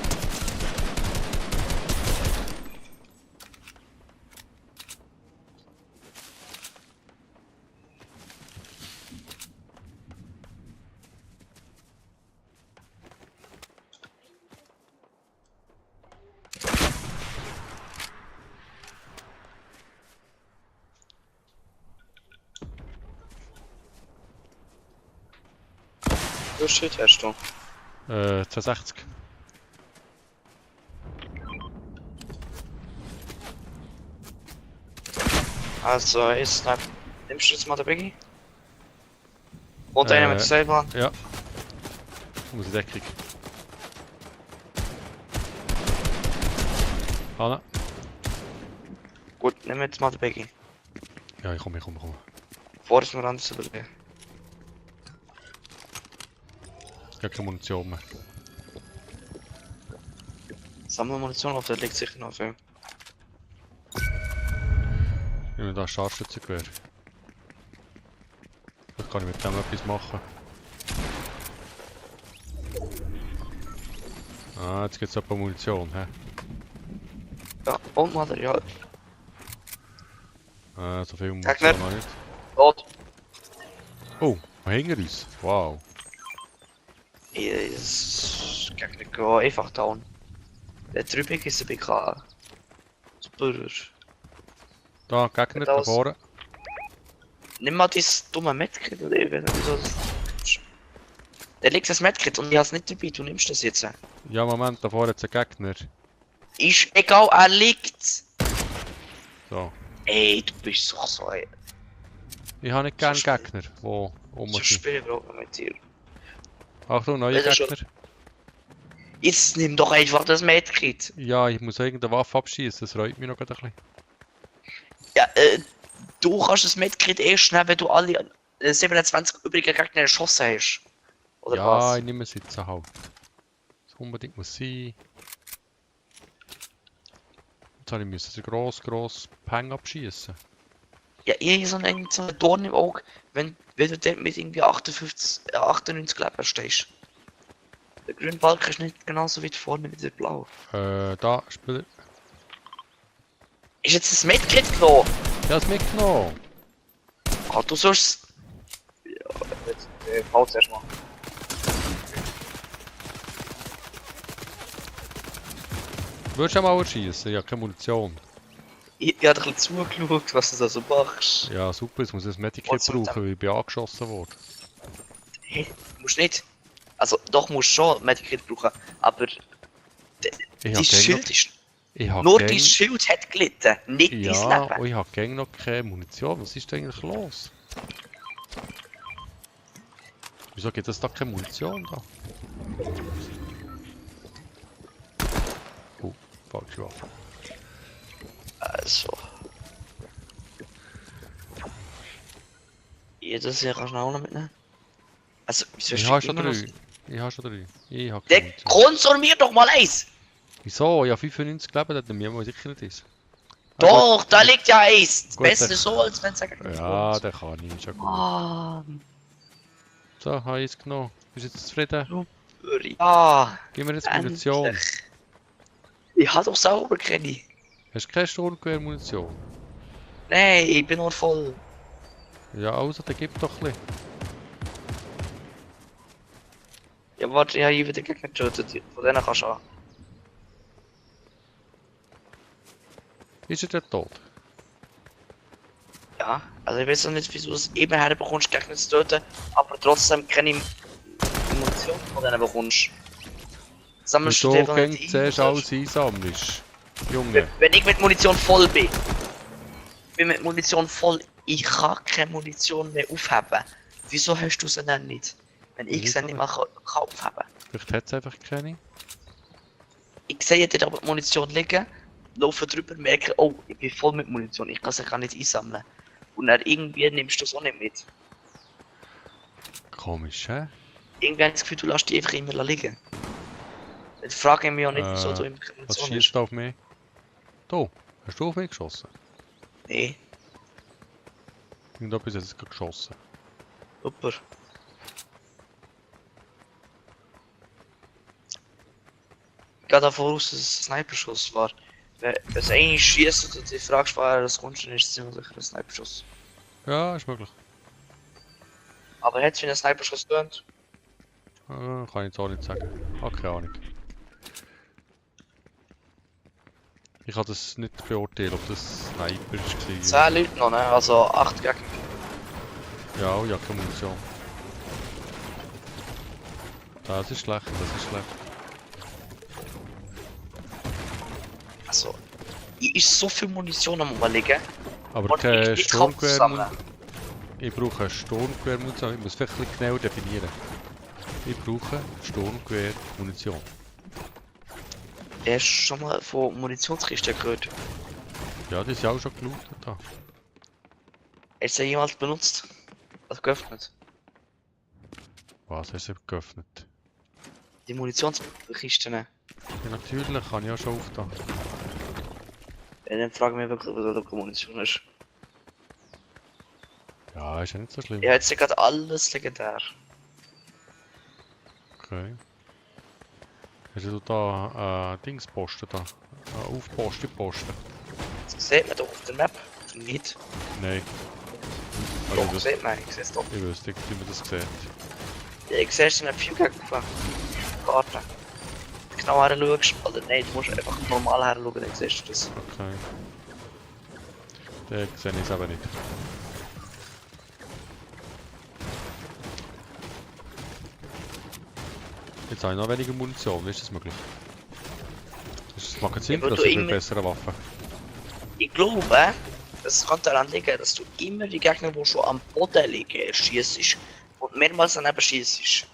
Du Shit hast du. 260. Also, ist nicht. Nimmst du jetzt mal den Biggie? Und einer mit der Seilbahn? Ja. Muss ich Deckung. Anna. Gut, nimm jetzt mal den Biggie. Ja, ich komme. Vor ist mir anders überlegen. Ich habe keine Munition mehr. Sammle Munition auf, da liegt sicher noch viel. Ich nehme da ein Scharfschützengewehr. Vielleicht kann ich mit dem etwas machen. Ah, jetzt gibt es ein paar Munition, hä? Ja, und Material. So viel Munition Gegner. noch nicht. Tot. Oh, hinter uns. Wow. Ist Gegner gehen einfach down. Der Trübig ist ein BK. Super. Da, Gegner, da Aus. vorne. Nimm mal dieses dumme Medkit oder ich weiß nicht wieso das. Der legt das Medkit und ich hab's nicht dabei, du nimmst das jetzt. Ja, Moment, da vorne jetzt ein Gegner. Ist egal, er liegt. So. Ey, du bist so ein. Ich habe nicht gern So Gegner, die um So sind. spielen wir auch mit dir. Achtung, neue Weil das schon- Gegner. Jetzt nimm doch einfach das Medkit. Ja, ich muss irgendeine Waffe abschießen, das reut mich noch gerade ein bisschen. Ja, du kannst das Medkit erst nehmen, wenn du alle 27 übrigen Gegner erschossen hast. Oder Ja, was? ich nehme es jetzt halt. Was unbedingt muss sein. Jetzt habe ich müssen einen grossen Peng abschießen. Ja, irgendwie so ein Dorn im Auge, wenn du dort mit irgendwie 98 Leben stehst. Der grüne Balken ist nicht genauso weit vorne wie der blaue. Da, Spieler. Ist jetzt das Medkit genommen? Ja, es mitgenommen. Ah, du sollst... Ja, jetzt Pause erstmal. Würdest du auch mal erschießen? Ich habe keine Munition. Ich habe ein bisschen zugeschaut, was du da so machst. Ja, super, jetzt muss ich ein Medikit Was soll brauchen, weil ich bin angeschossen worden. Hey, musst nicht. Also, doch musst schon Medikit brauchen, aber Ich dein habe Schild ist... Ich habe Nur gäng- dein Schild hat gelitten, nicht dein Ja, Leben. und ich habe gäng noch keine Munition. Was ist denn eigentlich los? Wieso gibt es da keine Munition da? Oh, falsche Waffe. Also. Ja, das hier kannst du auch noch mitnehmen. Also, wieso Ich ist habe schon immer noch... 3. Ich habe schon 3. Ich habe Der keine Munition. konsumier doch mal eins! Wieso? Ich habe 95 Leben, das mir mal sicher nicht ist. Doch, da liegt ja eins! Gut, Besser dann- so, als wenn es sagt, Ja, der kann ich, ist ja gut. Mann. So, habe ich es genommen. Bist du jetzt zufrieden? Ja, Gib mir jetzt Munition. endlich. Ich hab doch sauber keine. Hast du keine Sturmgewehr-Munition? Nein, ich bin noch voll. Ja, also, dann gib doch ein bisschen. Ja, warte, ich habe hier wieder Gegner getötet. Von denen kannst du an. Ist er denn tot? Ja, also ich weiß noch nicht, wieso du es eben herbekommst, Gegner zu töten, aber trotzdem keine Munition von denen bekommst. Weil Sammelst du du dir doch gäng nicht ein, zuerst oder? alles einsammelst. Junge. Wenn ich mit Munition voll bin, mit Munition voll, ich kann keine Munition mehr aufheben. Wieso hast du sie dann nicht? Wenn ich sie nicht mehr kann aufheben. Vielleicht hat es einfach keine. Ich sehe dort aber die Munition liegen, laufe drüber, merke, oh, ich bin voll mit Munition, ich kann sie gar nicht einsammeln. Und dann irgendwie nimmst du es auch nicht mit. Komisch, hä? Irgendwie habe ich das Gefühl, du lässt die einfach immer liegen. Dann frage ich mich auch nicht, wieso du immer keine Was Munition schießt auf mich? Du, hast du auf mich geschossen? Nee, Irgendetwas hat es gerade geschossen. super. Ich gehe davon aus, dass es ein Sniperschuss war. Wenn es einer schießt und du dich fragst, woher das kommt, dann ist es ziemlich sicher ein Sniperschuss. Ja, ist möglich. Aber hat es wie ein Sniperschuss getönt? Kann ich jetzt auch nicht sagen. Habe keine Ahnung. Ich kann das nicht beurteilen, ob das Sniper ist. 10 Leute noch, ne? Also 8 Gegner. Ja, ich habe keine Munition. Das ist schlecht, das ist schlecht. Also, hier ist so viel Munition am Rumliegen. Aber Und keine ich kann Sturmgewehr. Ich brauche eine Sturmgewehr-Munition. Ich muss vielleicht ein bisschen genauer definieren. Ich brauche Sturmgewehr-Munition. Er ist schon mal von Munitionskisten gehört. Ja, das ist ja auch schon gelootet da. Hast du sie jemals benutzt? Also geöffnet? Was hast du geöffnet? Die Munitionskisten. Ja, natürlich kann ich ja schon aufgetan. Ja, dann frage ich mich wirklich, was da keine Munition ist. Ja, ist ja nicht so schlimm. Ja, jetzt ist gerade alles legendär. Okay. Hast du da Dingsposten da? Aufposten-Posten? Das sieht man doch auf der Map. Nicht. Nein. Doch, Also, sieht man. Ich sehe es doch. ich wüsste nicht, wie man das sieht. Ja, ich sehe es in der View auf Karte. Genau her schaust, oder nein, du musst einfach normal her schauen, dann siehst du das. Okay. Den sehe ich es aber nicht. Jetzt habe ich noch weniger Munition, wie ist das möglich? Ist das Magazin Ja, weil grösser du für immer- bessere Waffen? Ich glaube, es kann daran liegen, dass du immer die Gegner, die schon am Boden liegen, schießt und mehrmals daneben schießt.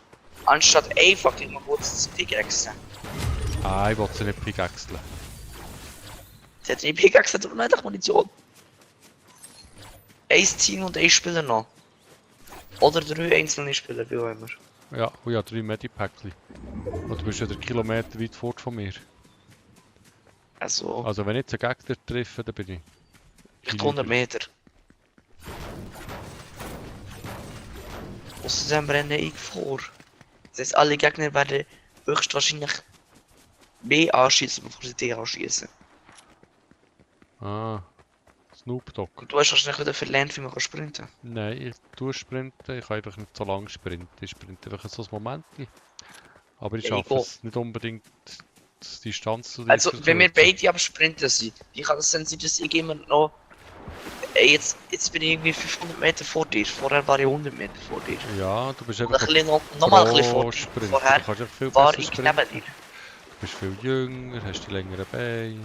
Anstatt einfach immer kurz zu pickaxen. Ah, ich will sie nicht pickaxeln. Sie hat nicht pickaxen, darum nicht Munition. Eins ziehen und ein Spieler noch. Oder 3 einzelne Spieler, wie auch immer. Ja, oh ja, 3 Medipäckchen. Und du bist ja der Kilometer weit fort von mir. Also, Also wenn ich jetzt einen Gegner treffe, dann bin ich... vielleicht 100 Meter. Außerdem rennen ich vor. Das heißt, alle Gegner werden höchstwahrscheinlich B anschießen, bevor sie D anschießen. Ah, Snoop Dogg. Und du hast wahrscheinlich wieder verlernt, wie man kann sprinten kann. Nein, ich tue sprinten, ich kann einfach nicht so lange sprinten. Ich sprinte einfach so ein Moment. Aber ich Ja, ich schaffe auch. es nicht unbedingt, die Distanz zu dir Also, zu wenn wir kürzen. beide am Sprinten sind, wie kann es denn sein, dass ich immer noch... Ey, jetzt bin ich irgendwie 500 Meter vor dir. Vorher war ich 100 Meter vor dir. Ja, du bist Und einfach ein bisschen noch mal ein bisschen pro vor dir. Sprint. Vorher Du kannst einfach viel war besser ich sprinten. neben dir. Du bist viel jünger, hast die längeren Beine.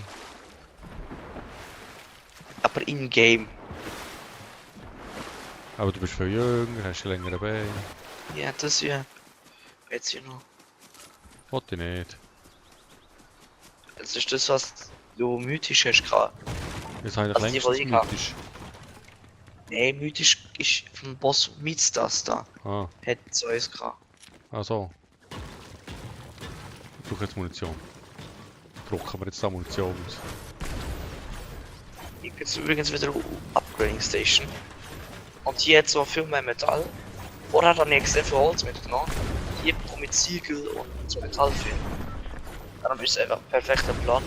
Aber in-game. Aber du bist viel jünger, hast die längeren Beine. Ja, das ja. Jetzt hier noch. Wollte ich nicht. Das ist das, was du mythisch hast gehabt. Jetzt habe ich Also die, längstens die ich habe. mythisch. Nee, mythisch ist vom Boss mit das da. Ah, Hat so eins gehabt. also. Ich brauche jetzt Munition. Drucken wir jetzt da Munition aus. Hier gibt es übrigens wieder eine Upgrading Station. Und hier hat so viel mehr Metall. Vorher habe ich sehr viel Holz mitgenommen. Hier bekomme ich Ziegel und so Metall für. Darum ist es einfach ein perfekter Plan.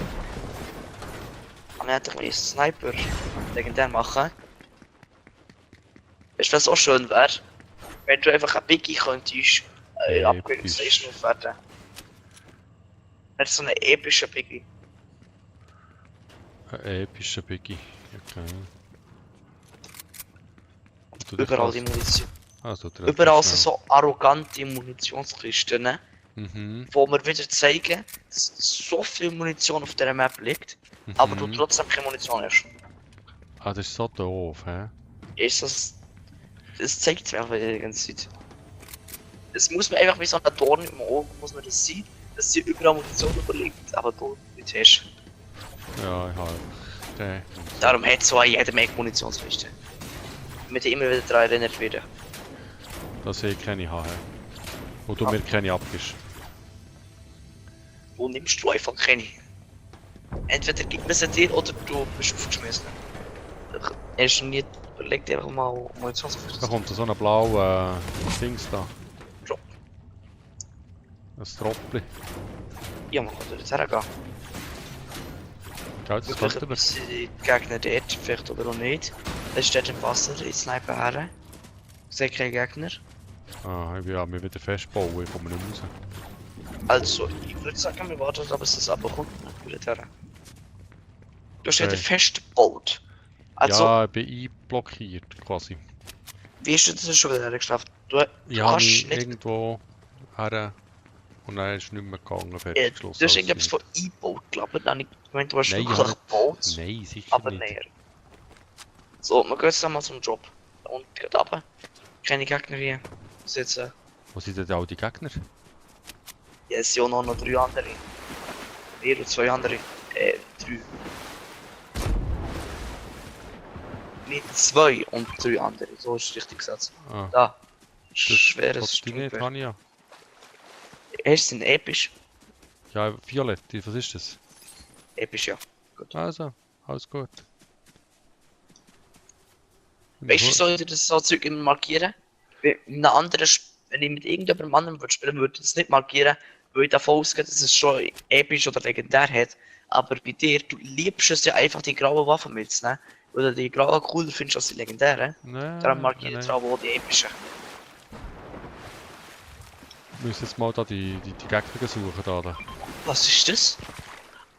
Und dann hätte ich meinen Sniper legendär machen. Weißt du, was auch schön wäre? Wenn du einfach ein Biggie könntest Upgrading Episch. Station aufwerten. Nicht so eine epische Biggie. Ein epischer Biggie. Okay. Du Überall die kannst- Munition. Also, du Überall schnell. sind so arrogante Munitionskisten, ne? Mhm. Wo wir wieder zeigen, dass so viel Munition auf der Map liegt, aber du Mhm. trotzdem keine Munition hast. Ah, das ist so doof, hä? Ist das. Das zeigt es mir einfach die ganze Zeit. Es muss mir einfach wie so ein Dorn im Auge, muss man das sehen, dass hier überall Munition überliegt, aber du nicht hast. Ja, ich habe. Den. Darum hat so jeder mehr Munitionskiste. Mit der immer wieder dran erinnert werden. Dass ich keine habe. Und du Ah. mir keine abgibst. Wo nimmst du einfach keine? Entweder gibt man sie dir oder du bist aufgeschmissen. Hast du nie überlegt, einfach mal Da Munitionskiste? kommt so ein blauer Dings da. Drop. Ein Troppli. Ja, man kann dort hergehen. Gell, das Wirklich könnten wir. sind die Gegner dort, vielleicht oder auch nicht. Es steht im Wasser, ich snipe her. Ich sehe keinen Gegner. Ah, ich will ja mich wieder festbauen, ich komme nicht raus. Also, ich würde sagen, wir warten, ob es das abkommt. Gut her. Du hast wieder Okay. festgebaut. Also, Ja, ich bin einblockiert quasi. wie hast du das schon wieder geschafft? Du Ich habe kannst mich nicht. irgendwo her und dann ist es nicht mehr gegangen, fertig Du geschlossen. hast alles irgendetwas von eingebaut, glaube ich. Dann ich gemeint, du hast Nein, ich wirklich habe nicht- gebaut, Nein, sicher aber nicht. näher. So, wir gehen jetzt einmal zum Job. Und geht runter. Keine Gegner hier. Sitzen. Wo sind denn all die Gegner? Ja, es sind auch noch 3 andere. 4 und 2 andere. 3. Nicht 2 und 3 andere, so ist es richtig gesetzt. Ah, Da. das Schweres kostet die nicht, Sturmgewehr. habe ich ja. Hast du den episch? Ja, Violett, was ist das? Episch, ja. Also, alles gut. Weißt du, soll ich das so Zeug immer markieren? Wenn in einem anderen wenn ich mit irgendjemandem anderem würde spielen, würde ich das nicht markieren, weil ich davon ausgehe, dass es schon episch oder legendär hat. Aber bei dir, du liebst es ja einfach, die grauen Waffen mitzunehmen. Weil du die grauen cooler findest als die legendären. Nein, Darum markiere ich nein. drauf auch die epischen. Wir müssen jetzt mal da die Gegner suchen. Da. Was ist das?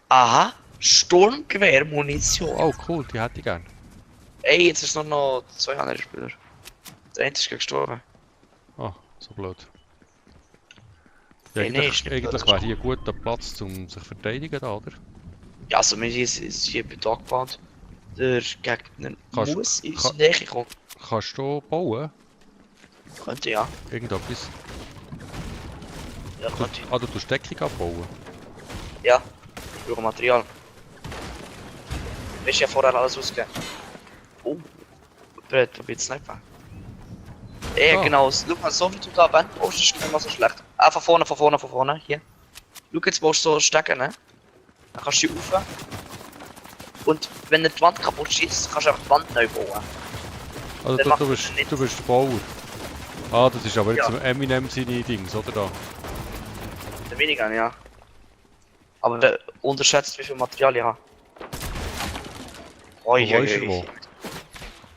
Aha, Sturmgewehr-Munition. Oh cool, die hätte ich gern. Ey, jetzt ist nur noch 2 andere Spieler. Der eine ist gestorben. Oh, so blöd. Ja, Hey, nee, ist nicht eigentlich blöd. wäre hier ein guter Platz, um sich zu verteidigen, da, oder? Ja, also wir sind hier bei Dogband. Der Gegner Kannst- muss in kann- unsere Nähe kommen. Kannst du bauen? Könnte ja. Irgendetwas? Ja, könnte. Ah, du tust Deckung abbauen? Ja. Ich brauche Material. Du hast ja vorher alles ausgegeben. Oh. Brett, wo geht's nicht? Ja, genau. Schau mal, so wie du da Wand baust, ist nicht mal so schlecht. Ah, von vorne, hier. Schau, jetzt baust du so Stecken, ne? Dann kannst du die rauf. Und wenn die Wand kaputt schießt, kannst du einfach die Wand neu bauen. Also Dann macht du das nicht. bist der Bauer. Ah, das ist aber jetzt Ja. im Eminem seine Dings, oder da? Weniger, ja. Aber der unterschätzt, wie viel Material ich habe. Oi, Wo ist er wo?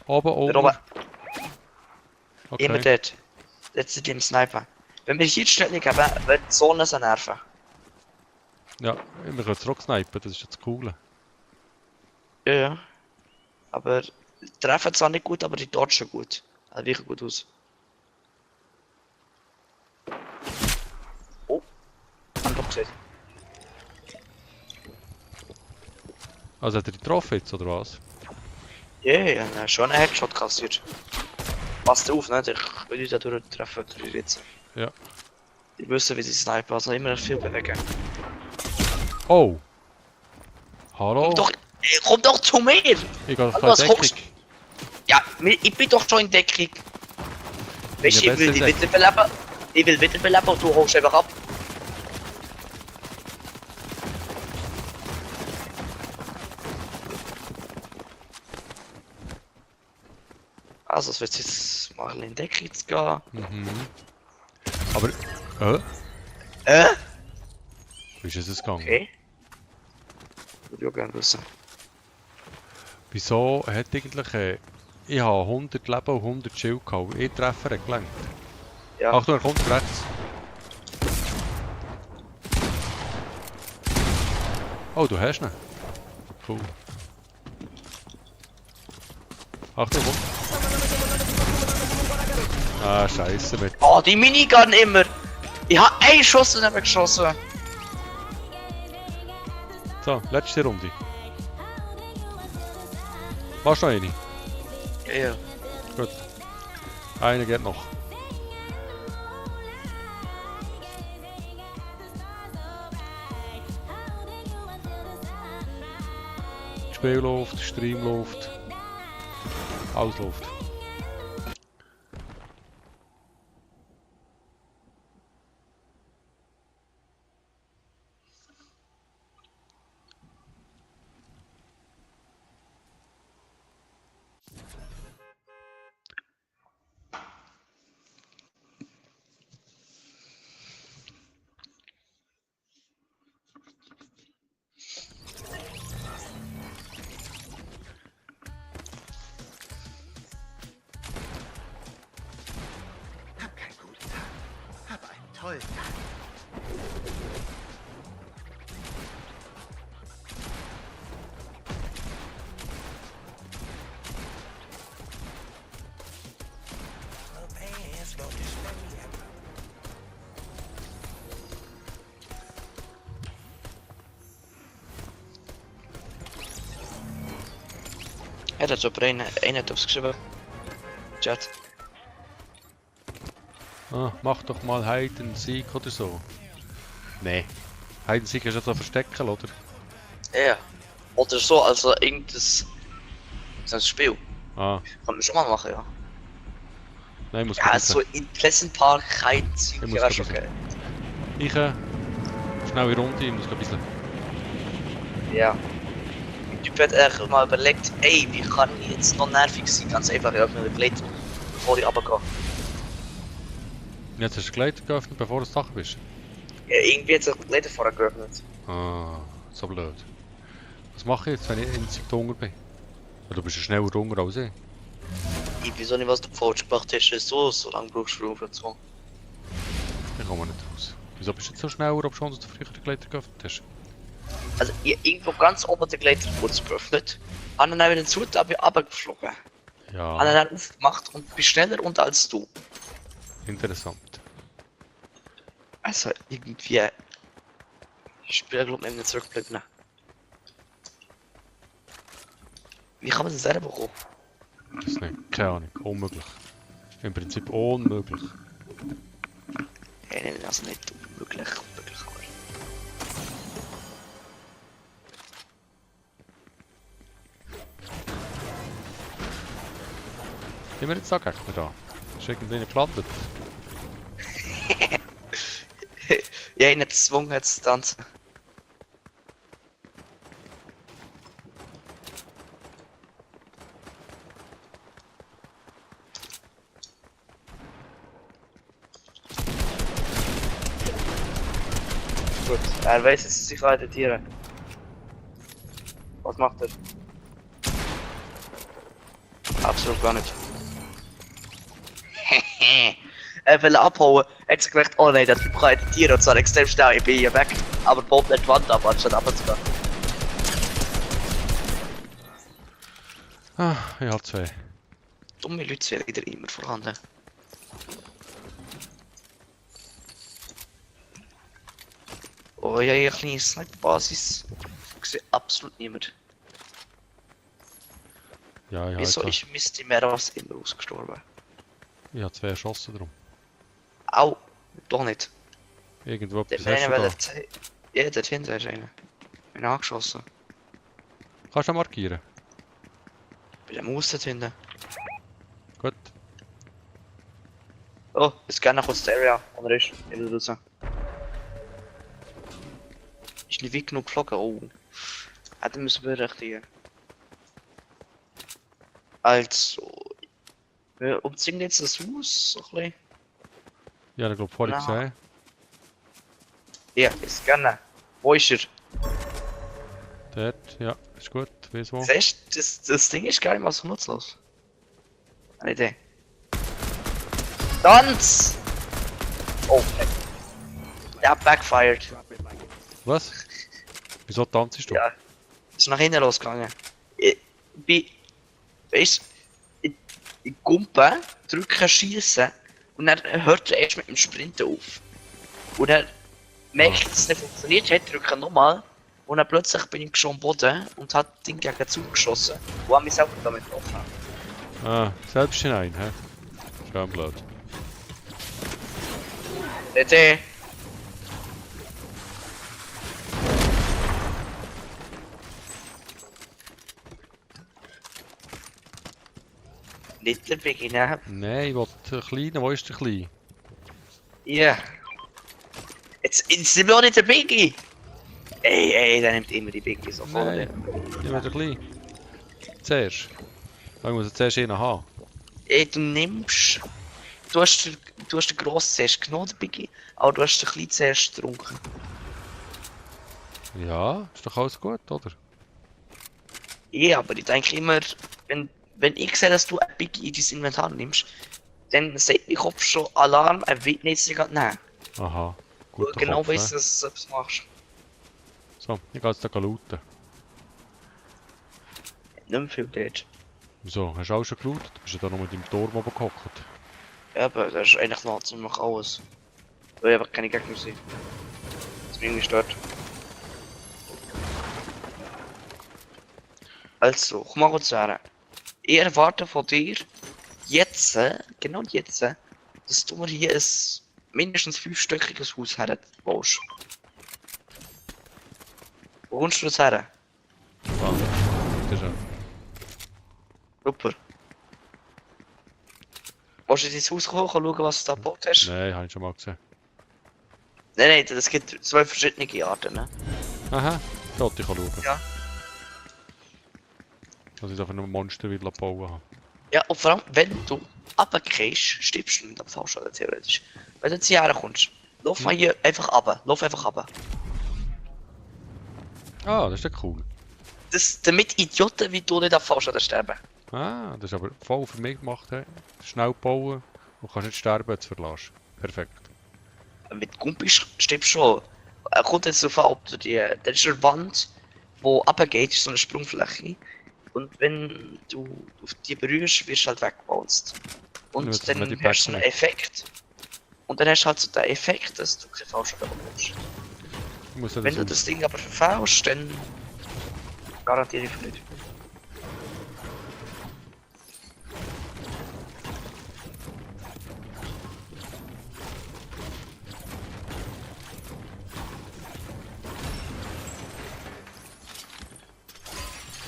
Oben, oben? Der oben, immer Okay. dort. Dort sind die im Sniper. Wenn wir hier die Stellung haben, wird die Sonne so nerven. Ja, wir können zurücksnipen, das ist jetzt cool. Ja, ja. Aber die treffen zwar nicht gut, aber die dodgen gut. Also wirklich gut aus. Oh. Haben doch gesehen. Also hat er die getroffen jetzt, oder was? Ja, ja, ja, schon einen Headshot kassiert. Passt auf, ne? Ich will dich da durchtreffen, die Ritze. Ja. Die wissen, wie sie snipen, also immer viel bewegen. Oh! Hallo? Komm doch zu mir! Ich gehe auf Was keine hockst Deckung. Ja, ich bin doch schon in Deckung. Weißt du, Ja, ich will besser dich wiederbeleben. Ich will wiederbeleben und du holst einfach ab. Also, es wird jetzt mal in Deckung zu gehen. Mhm. Aber, wie ist es gegangen? Okay. Würde ich auch gerne wissen. Wieso hat eigentlich, ich habe 100 Leben und 100 Schild gehabt. Ich Treffer hat gelangt. Ja. Achtung, er kommt rechts. Oh, du hast ihn. Cool. Achtung, komm. Ah, scheiße mit. Oh, die Minigun immer! Ich hab einen Schuss und habe geschossen. So, letzte Runde. Machst du noch eine? Ja, ja. Gut. Eine geht noch. Spiel läuft, Stream läuft. Alles läuft. Hab keinen guten Tag. Hab einen tollen Tag. Ja, dat is op een hat aufs geschrieben. Chat. Ah, mach doch mal Hide and Seek oder so. Nee. Hide and Seek ist ja so verstecken, oder? Ja. Oder so, also irgendein so ein Spiel. Ah, Kann man schon mal machen, ja. nein, ich muss Ja, grad so in Pleasant Park kein Zeug, Ich muss wäre grad schon bisschen- geil. Ich, schnell in Runde, ich muss ein bisschen... Ja. Der Typ hat echt mal überlegt, ey, wie kann ich jetzt noch nervig sein? Ganz einfach, ich öffne den Gleiter, bevor ich runtergehe. Jetzt hast du Gleiter geöffnet, bevor du das Dach bist. Ja, irgendwie hat sich der Gleiter vorher geöffnet. Ah, so blöd. Was mache ich jetzt, wenn ich einzig Hunger bin? Ja, du bist ja schneller Hunger als ich. Ich weiß auch nicht, was du falsch gemacht hast, dass du so lange brauchst du aufgezogen. Ich komme nicht raus. Wieso bist du jetzt so schneller, ob schon, dass du früher den Gleiter geöffnet hast? Also, ich hab irgendwo ganz oben den Gleiter kurz geöffnet, habe dann wieder zu, da bin ich runtergeflogen. Ja, Habe dann aufgemacht und bin schneller runter als du. interessant. Also, irgendwie. Ich spiele, glaube ich, nicht zurückblicken. Wie kann man das selber bekommen? Das nicht, keine Ahnung, unmöglich. Im Prinzip unmöglich. Nein, also nicht unmöglich, unmöglich, aber. Sind wir jetzt da Gegner da? Ist irgendeiner gelandet? Ja, ihn hat gezwungen jetzt zu tanzen. Gut, er weiß jetzt, dass ich editieren. Was macht er? Absolut gar nicht. Er will abhauen, hat sich gedacht, oh nein, der Typ kann editieren und zwar extrem schnell, ich bin hier weg. Aber baut nicht die Wand ab, anstatt abzugehen. Ah, ich habe zwei. Dumme Leute sind wieder immer vorhanden. Oh ja, eine kleine Sniper-Basis. Ich sehe absolut niemand. Ja, Wieso ist Misty Meros immer ausgestorben? Ich habe zwei erschossen drum. Au, doch nicht. Irgendwo Der etwas hast eine du will da. ja, dort hinten ist einer. Bin angeschossen. Kannst du markieren? Bei der Maus dort hinten. Gut. Oh, jetzt gerne kurz die Area. Und er ist wieder raus. Ist nicht weit genug geflogen. Oh. Ja, dann müssen wir berechtigen. Also. Wir umzingeln jetzt das Haus so ein bisschen. Ja, ich glaube vorhin Na. gesehen. Ja, ist gerne. Wo ist er? Dort, ja, ist gut. Weiss wo. Siehst du, das Ding ist gar nicht mal so nutzlos. Eine Idee. Tanz! Oh, okay. Der hat backfired. Was? Wieso tanzt du? Ja. Ist nach hinten losgegangen. Ich bin. Weißt du, ich gumpe, drücke schießen und dann hört er erst mit dem Sprinten auf. Und dann merke ich, dass es nicht funktioniert hat, drücke nochmal und dann plötzlich bin ich schon am Boden und hat das Ding gegen den Zug geschossen. Und habe mich selber damit getroffen. Ah, selbst hinein, hä? Schön blöd. DT. Nicht der Biggie, ne? Nein, ich wollte den Kleinen. Wo ist der Kleine? Ja. Jetzt sind wir auch nicht der Biggie! Ey, der nimmt immer die Biggie so voll. Nein, ich will den Kleinen. Zuerst. Aber ich muss zuerst einen haben. Ey, du nimmst. Du hast den Grossen zuerst genommen, den Biggie, aber du hast den Kleinen zuerst getrunken. Ja, ist doch alles gut, oder? Ja, aber ich denke immer, wenn ich sehe, dass du ein Biggie in dein Inventar nimmst, dann sagt mein Kopf schon Alarm, er will nicht sich nehmen. Aha, Weil guter genau Kopf, weiss, ne? dass du etwas machst. So, ich gehe jetzt da looten. Nicht mehr viel dort. Wieso, hast du auch schon gelootet? Du bist ja da noch mit dem Turm oben gehockt. Ja, aber das ist eigentlich noch ziemlich alles. Weil einfach keine Gegner sind. Das mich irgendwie stört. Also, komm mal kurz her. Ich erwarte von dir jetzt, genau jetzt, dass du mir hier ein mindestens 5-stöckiges Haus herbaust. Wo kommst du das her? Ah, das ist ja. Super. Willst du in dein Haus kommen, schauen, was du da gebaut hast? Nein, habe ich schon mal gesehen. Nein, es gibt 2 verschiedene Arten, ne? Aha, da wollte ich schauen. Ja. Dass ich da für einen Monster bauen habe. Ja, und vor allem, wenn du runtergehst, stirbst du mit dem Fallschaden theoretisch. Wenn du jetzt hierher kommst, lauf mal hier einfach runter. Lauf einfach runter. Ah, das ist ja cool. Damit Idioten wie du nicht am Fallschaden sterben. Ah, das ist aber voll für mich gemacht. He. Schnell bauen und kannst nicht sterben, wenn du es verlässt. Perfekt. Mit Gumpi stirbst du schon. Er kommt jetzt darauf an, ob du die. Das ist eine Wand, die runtergeht, ist so eine Sprungfläche. Und wenn du auf die berührst, wirst du halt weggebounced. Und Ja, das dann mit den hast du einen Päckchen. Effekt. Und dann hast du halt so den Effekt, dass du keinen Fallschaden bekommst. Ich muss ja Wenn du das das Ding aber verfällst, dann garantiere ich nicht.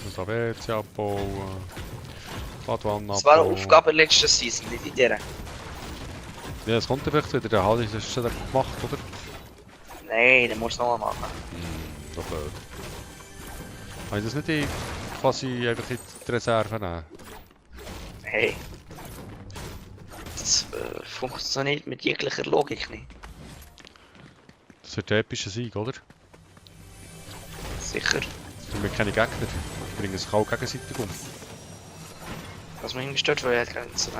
muss da WC abbauen. Badwanne Das war eine abbauen. Aufgabe letzter Season, nicht in der. Ja, es kommt vielleicht wieder, der Hali ist schon gemacht, oder? Nein, den musst du noch machen. So blöd. Kann ich das nicht quasi einfach in die Reserve nehmen? Hey. Das funktioniert mit jeglicher Logik nicht. Das wird der epische Sieg, oder? Sicher. Es sind wir keine Gegner. Die bringen sich auch gegenseitig um. Was mich gestört, weil er hat gerade so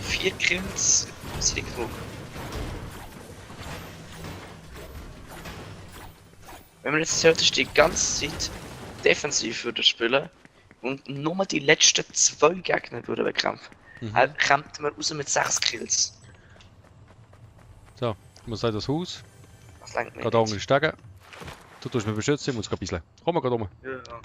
4 Kills sind nicht genug. Wenn man jetzt theoretisch die ganze Zeit defensiv würde spielen und nur die letzten 2 Gegner würde bekämpfen, kommt man raus mit 6 Kills. So, ich muss in das Haus. Das lenkt mich Geh da unten steigen. Du tust mich beschützen, ich muss ein bisschen. Komm mal, geh um. Ja.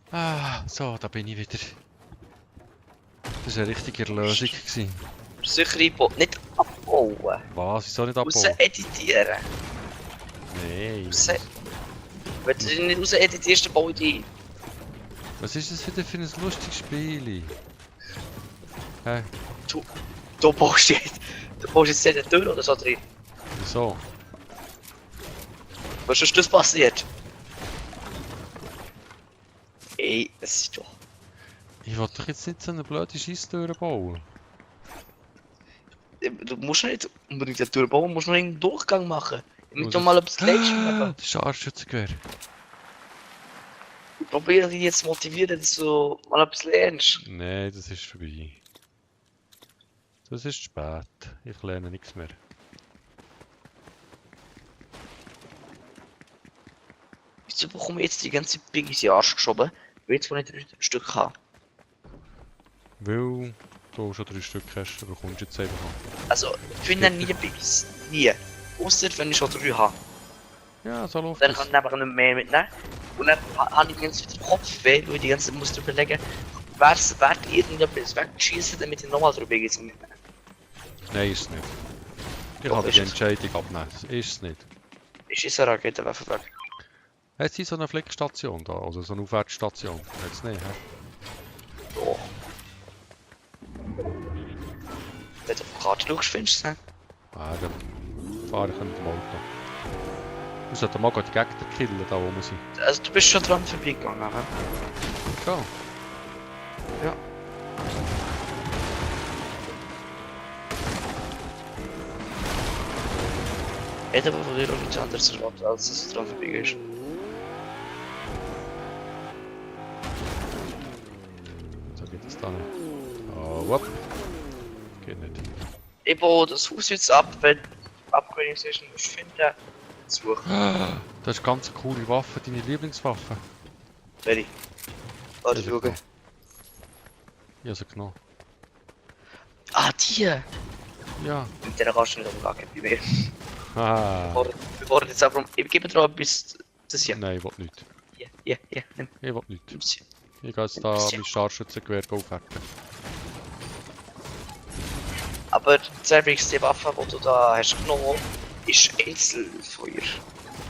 Ah, so, da bin ich wieder. Das war eine richtige Erlösung. Sicher einbauen, nicht abbauen. Was? Wieso nicht Raus abbauen? editieren. Nein. Raus. Wenn du nicht raus editierst, dann baue ich die ein. Was ist das wieder für ein lustiges Spiel? Hä? Du baust jetzt jede Tür oder so drin. Wieso? Was ist das passiert? Ey, das ist doch... Ich wollte doch jetzt nicht so eine blöde Scheisstür bauen. Du musst nicht unbedingt eine Tür bauen, du musst nur einen Durchgang machen. Damit du mal etwas leist. Das ist ein Arschschützengewehr. Ich probiere dich jetzt zu motivieren, dass du mal etwas lernst. Nein, das ist vorbei. Das ist spät. Ich lerne nichts mehr. Wieso bekomme ich jetzt die ganze Piggies in den Arsch geschoben, weil jetzt wo ich 3 Stück habe? Weil du schon 3 Stück hast, bekommst du jetzt einfach noch. Also, ich finde nie Piggies. Nie. Ausser wenn ich schon 3 habe. Ja, so läuft Dann das. kann ich einfach nicht mehr mitnehmen. Und dann habe ich die ganze Zeit den Kopf weh, weil ich die ganze Zeit muss überlegen, wer irgendetwas wegschießen, damit ich nochmal 3 Piggies mitnehme. Nein, ist es nicht. Ich Doch, kann dir die ist es. Entscheidung abnehmen. Das ist es nicht. Ich schieße eine Raketenwaffe weg. Hat sie so eine Flickstation da? Oder so eine Aufwärtsstation? Hat es nicht, hä? Doch. Wenn du auf die Karte schaust, findest du es. Ah, dann fahre ich mit dem Auto. Wir sollten mal die Gegner killen, da wo wir sind. Also du bist schon dran vorbeigegangen, hä? So. Ja. Hätte aber von dir auch nichts anderes erwartet, als dass du dran vorbeigehst. So geht es da nicht. Oh, whoop. Geht nicht. Ich baue das Haus jetzt ab, wenn du Upgrading Station musst finden, suchen. Das ist ganz eine coole Waffe, deine Lieblingswaffe. Ready. Warte, Ich schauen. habe sie genommen. Ah, die! Ja. Mit der kannst du nicht umgehen bei mir. Ah. Wir wollen jetzt einfach ich gebe dir bis das hier. Nein, ich will nicht. Hier, nimm. Ich will nicht. Nimm's. Ich gehe jetzt da mein Scharfschützengewehr aufwerten. Aber die wichtigste Waffe, die du da hast genommen, ist Einzelfeuer.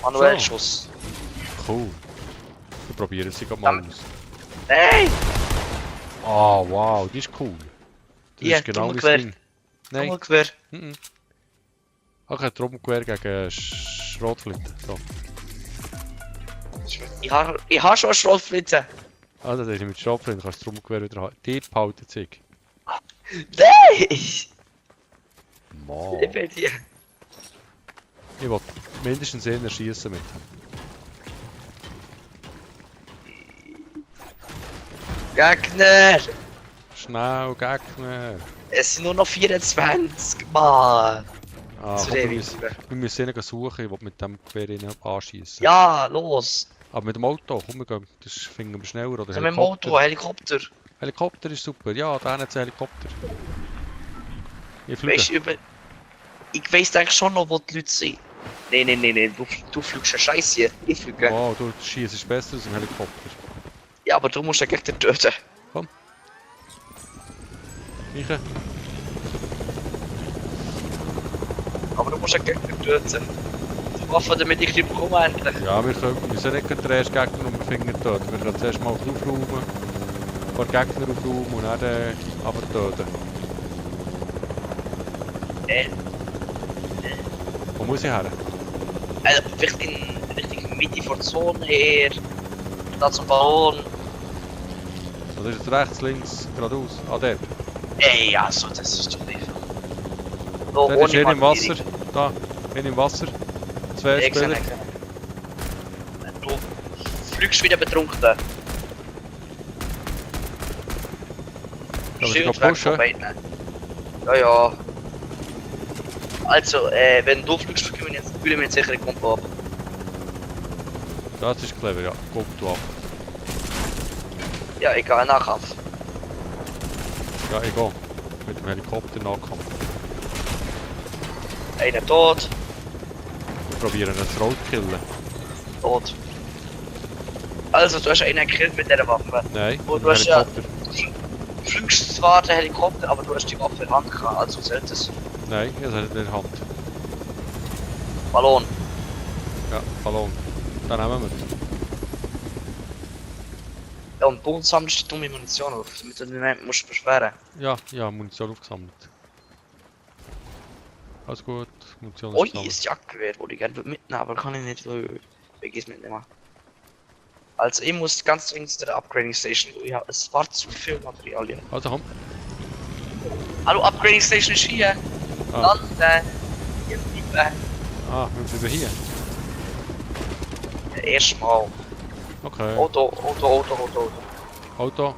Manuell Schuss. Cool. Wir probieren sie gerade mal aus. Nein! Ah, wow, die ist cool. Das Ja, ist genau das Trommelgewehr. Ding. Nein. Trommelgewehr. Mhm. Ach, ein Trommelgewehr gegen Schrotflinte. So. Ich habe schon eine Schrotflinte. Also, das ist mit Schrotflinte, kannst du das Trommelgewehr wieder haben. Die behalten sich. Nein! Ich Mann. will dir. Ich will mindestens einen schießen mit. Gegner! Schnell, Gegner. Es sind nur noch 24, Mann! Ah, Das komm, wäre wir müssen ihn suchen, ich will mit dem Gewehr ihn anschießen. Ja, los! Aber mit dem Auto, komm, wir gehen, das finden wir schneller. Oder Können wir im Auto, Helikopter? Helikopter ist super, ja, da hat es Helikopter. Ich fliege. Weißt du, ich weiss eigentlich schon noch, wo die Leute sind. Nein, du fliegst ja scheiße hier. Ich fliege. Wow, du schießt besser aus dem Helikopter. Ja, aber du musst ja gegen den töten. Ich? Aber du musst ja gegen den töten. Die Waffe, damit ich die bekomme endlich. Ja, wir sind nicht gerade der erste Gegner und wir finden ihn tot. Wir können zuerst mal aufräumen, ein paar Gegner aufräumen und dann aber töten. Wo muss ich her? Also, vielleicht in Richtung Mitte vor der Zone her. Da zum Ballon. Oder ist es rechts, links, geradeaus? Ah, der. Ey, also, das ist doch nicht. Der ist hier im Wasser. Da, hier im Wasser. Zwei Ich sehe Spieler. nicht. Du fliegst wieder betrunken. Ja, aber ich kann pushen. Ja. Also, wenn du fliegst, fühlen wir jetzt sicher den Kompo ab. Das ist clever, ja. Guck du ab. Ja, ich gehe Nahkampf. Ja, ich gehe. Mit dem Helikopter nachkommen. Einer tot. Wir probieren eine Throat killen. Tot. Also, du hast einen gekillt mit dieser Waffe. Nein, Und mit du dem hast ja. Helikopter. Du fliegst zwar den Helikopter, aber du hast die Waffe in der Hand gehabt, also zählt es. Nein, ich habe es in der Hand. Ballon. Ja, Ballon. Dann nehmen wir es. Ja, und bei uns sammelst du dumme Munition auf, damit du nicht musst du beschweren. Ja, Munition aufgesammelt. Alles gut, Munition Ui, aufgesammelt. ist Jagdgewehr, wo ich gerne mitnehmen, aber kann ich nicht, weil ich es mitnehmen. Also ich muss ganz dringend zu der Upgrading Station, ich habe es war zu viel Materialien. Also komm. Hallo, Upgrading Station ist hier. Ah. Landen. Hier bleiben. Ah, wir sind hier. Erstmal. Okay. Auto. Auto.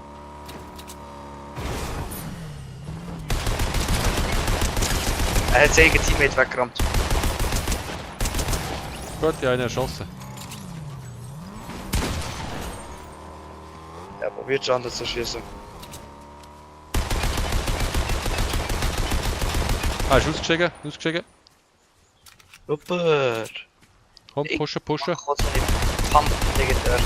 Er hat seinen Teammate weggerammt. Gut, ich habe ihn erschossen. Er probiert schon anders zu schießen. Ah, ist ausgestiegen, ausgestiegen. Super. Komm, Ich pushen. Mach kurz mal den Pump legendär.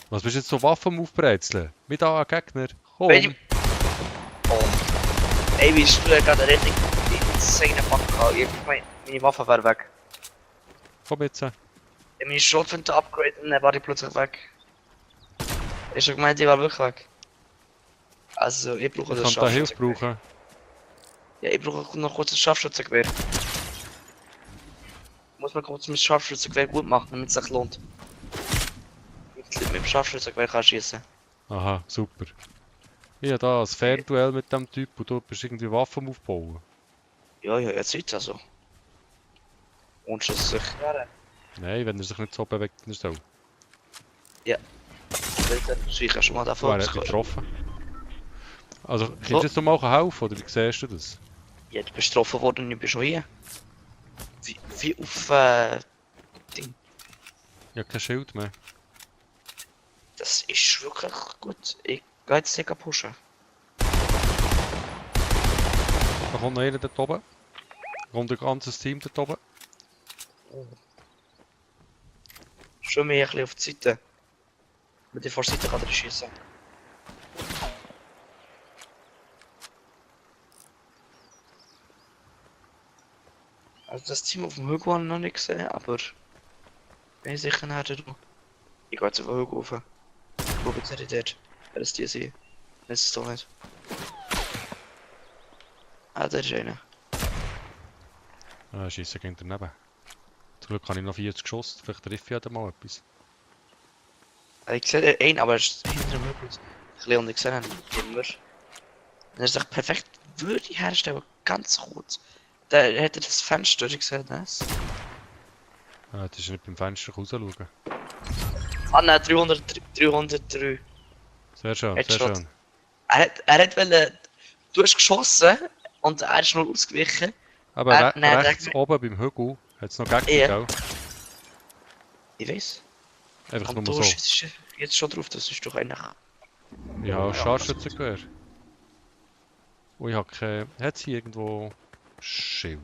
Was bist du jetzt so Waffen aufbrezeln? Mit da ein Gegner. Komm. Wenn Oh. Ey, wie ist du gerade richtig insane Fuck gehabt? Meine Waffe wäre weg. Komm jetzt. Ich habe meine Schrotflinte upgraden und dann war die plötzlich weg. Ich habe gemeint, die war wirklich weg. Also, ich brauche Ich das kann da Hilfe Scharfschützengewehr. brauchen. Ja, ich brauche noch kurz ein Scharfschützengewehr. Muss man kurz mit Scharfschützengewehr gut machen, damit es sich lohnt. Mit dem Scharfschützengewehr kann schießen. Aha, super. Ich habe da ein Fernduell mit dem Typ und du bist irgendwie Waffen aufbauen. Ja, jetzt sieht's also. Und es sich. Nein, wenn er sich nicht so bewegt, dann so. Sicher schon mal Du davon. hast nicht getroffen. Also, kannst du jetzt noch mal helfen, oder wie siehst du das? Ja, du bist getroffen worden und ich bin schon hier. Wie auf Ding. Ich habe kein Schild mehr. Das ist wirklich gut. Ich gehe jetzt nicht pushen. Da kommt noch einer dort oben. Da kommt ein ganzes Team dort oben. Schon mehr ein bisschen auf die Seite. Mit der Vorseite kann er schießen. Also das Team auf dem Hügel habe ich noch nicht gesehen, aber bin ich sicher näher dran. Ich gehe jetzt auf den Hügel rauf. Wo bin ich dort? Wer ist die sein? Das ist es doch nicht. Ah, da ist einer. Ah, schiessen gegen daneben. Zum Glück habe ich noch 40 geschossen, vielleicht treffe ich ja dann mal etwas. Ich sehe einen, aber er ist hinter dem Möbel. Ein bisschen und ich sehe ihn immer. Er ist echt perfekt würde herstellen, ganz kurz. Da hätte das Fenster, ich sehe das. Ah, das ist nicht beim Fenster rausschauen. Ah nein, 303. Sehr schön, sehr Headshot. schön. Er hat wollen, du hast geschossen und er ist nur ausgewichen. Aber Nein, rechts oben beim Hügel hat es noch Gegner, Ja. gell? Ich weiß. Einfach Und nur du so. schießt jetzt schon drauf, das ist doch eigentlich... Ja, Scharfschützengewehr. Oh, ich habe keine... Hat sie irgendwo... Schild?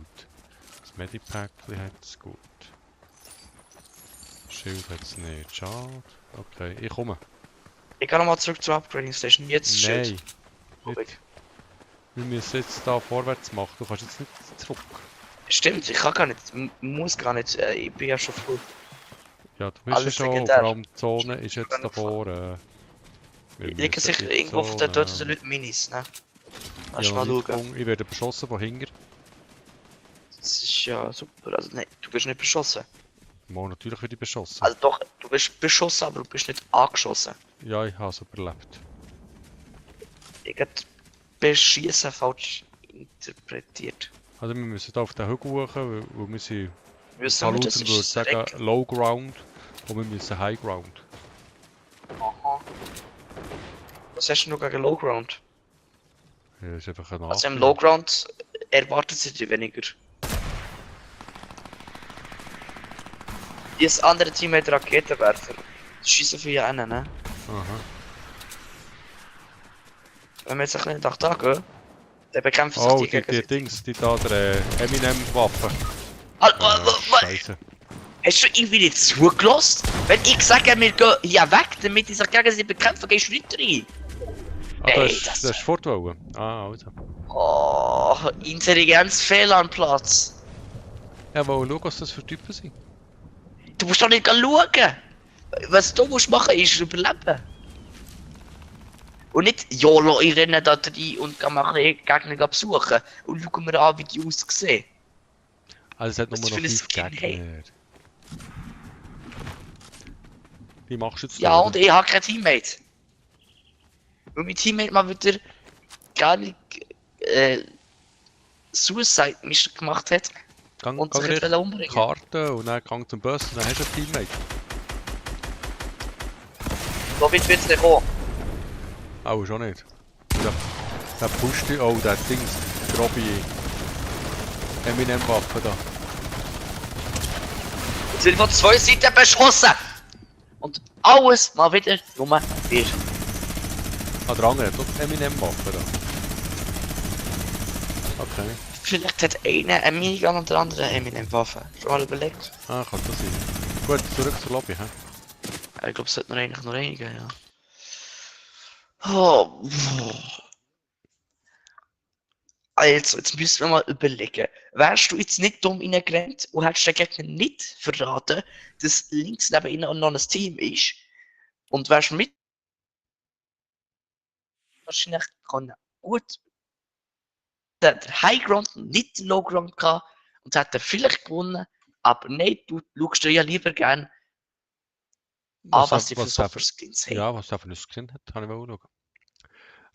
Das Medipackli hat es gut. Schild hat es nicht. Schade. Okay, ich komme. Ich gehe nochmal zurück zur Upgrading Station. Jetzt ist Nein, Schild. nicht. Wir müssen jetzt da vorwärts machen. Du kannst jetzt nicht zurück. Stimmt, ich kann gar nicht, muss gar nicht, ich bin ja schon früh. Ja, du bist ja Alles schon. legendär. Vor allem die Zone ist jetzt kann noch davor. Wir Liegen müssen sicher in die irgendwo von den Zone. dort Leute Minis, ne? Ich Lass habe mal noch nicht schauen. gefunden. Ich werde beschossen von hinten. Das ist ja super, also nein, du bist nicht beschossen. Mal natürlich werde ich beschossen. Also doch, du bist beschossen, aber du bist nicht angeschossen. Ja, ich habe es überlebt. Ich habe Beschießen falsch interpretiert. Also wir müssen da auf den Hügel hoch, weil wir sind... Müssen wir das? Paluten würde Ist sagen Low Ground und wir müssen High Ground. Aha. Was hast du noch gegen Low Ground? Ja, das ist einfach ein Also im Nachteil. Low Ground erwartet sie dich weniger. Das andere Team hat Raketenwerfer. Die schießen für einen, ne? Aha. Wenn wir jetzt ein bisschen nach da gehen, dann bekämpfen Oh, sich die die gegenseitig. Dings, die da der Eminem-Waffe. Hast Scheiße. du irgendwie nicht zugelassen? Wenn ich sage, wir gehen hier weg, damit die sich gegenseitig bekämpfen, gehst du nicht rein. Ah, du Ey, hast, das- du hast fortwollen. Ah, also. Oh, Intelligenzfehler am Platz. Ja, mal schauen, was das für Typen sind. Du musst doch nicht schauen. Was du musst machen, ist überleben. Und nicht, ja, ich renne da rein und kann mal die Gegner besuchen. Und schauen wir an, wie die aussehen. Also es hat Was nur noch für ein 5 Skin, Gegner. Wie machst du jetzt Ja, da, und oder? ich habe kein Teammate. Und mein Teammate mal wieder gar nicht Suicide Mission gemacht hat und sich Gang hat umbringen. Karte und dann gang zum Bus und dann hast du ein Teammate. So weit wird es nicht kommen. Oh, schon nicht. Ja, der pusht dich. Oh, der Dings. Grobe Eminem-Waffe da. Jetzt wird von zwei Seiten beschossen. Und alles mal wieder nur wir. Ah, der andere hat doch die Eminem-Waffe da. Okay. Vielleicht hat einer eine Minigun und der andere eine Eminem-Waffe. Schon mal überlegt? Ah, kann das sein. Gut, zurück zur Lobby, hä? Ich glaube, es sollte nur eigentlich nur eine geben, ja. Oh. Also, jetzt müssen wir mal überlegen. Wärst du jetzt nicht dumm reingerannt und hättest den Gegner nicht verraten, dass links neben ihnen noch ein Team ist und wärst mit wahrscheinlich können gut der High Ground nicht den Low Ground gehabt und hätte er vielleicht gewonnen, aber nein, du schaust dir ja lieber gern an, was die für Software-Skins haben. Ja, was der für ein Skin hat, kann ich mal schauen.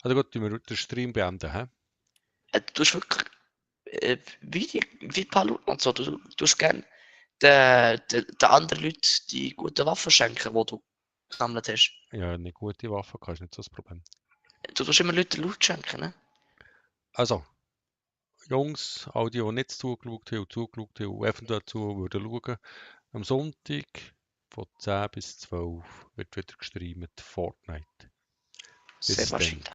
Also gut, wir den Stream beenden, hä? Du hast wirklich wie Paluten und so, du hast gern den anderen Leuten die guten Waffen schenken, die du gesammelt hast. Ja, eine gute Waffe, ist nicht so das Problem. Du tust immer Leuten Loot schenken, ne? Also, Jungs, all die nicht zugeschaut haben, zugeschaut haben, und eventuell dazu würden schauen, am Sonntag von 10 bis 12 wird wieder gestreamt Fortnite. Bis Sehr dann. wahrscheinlich.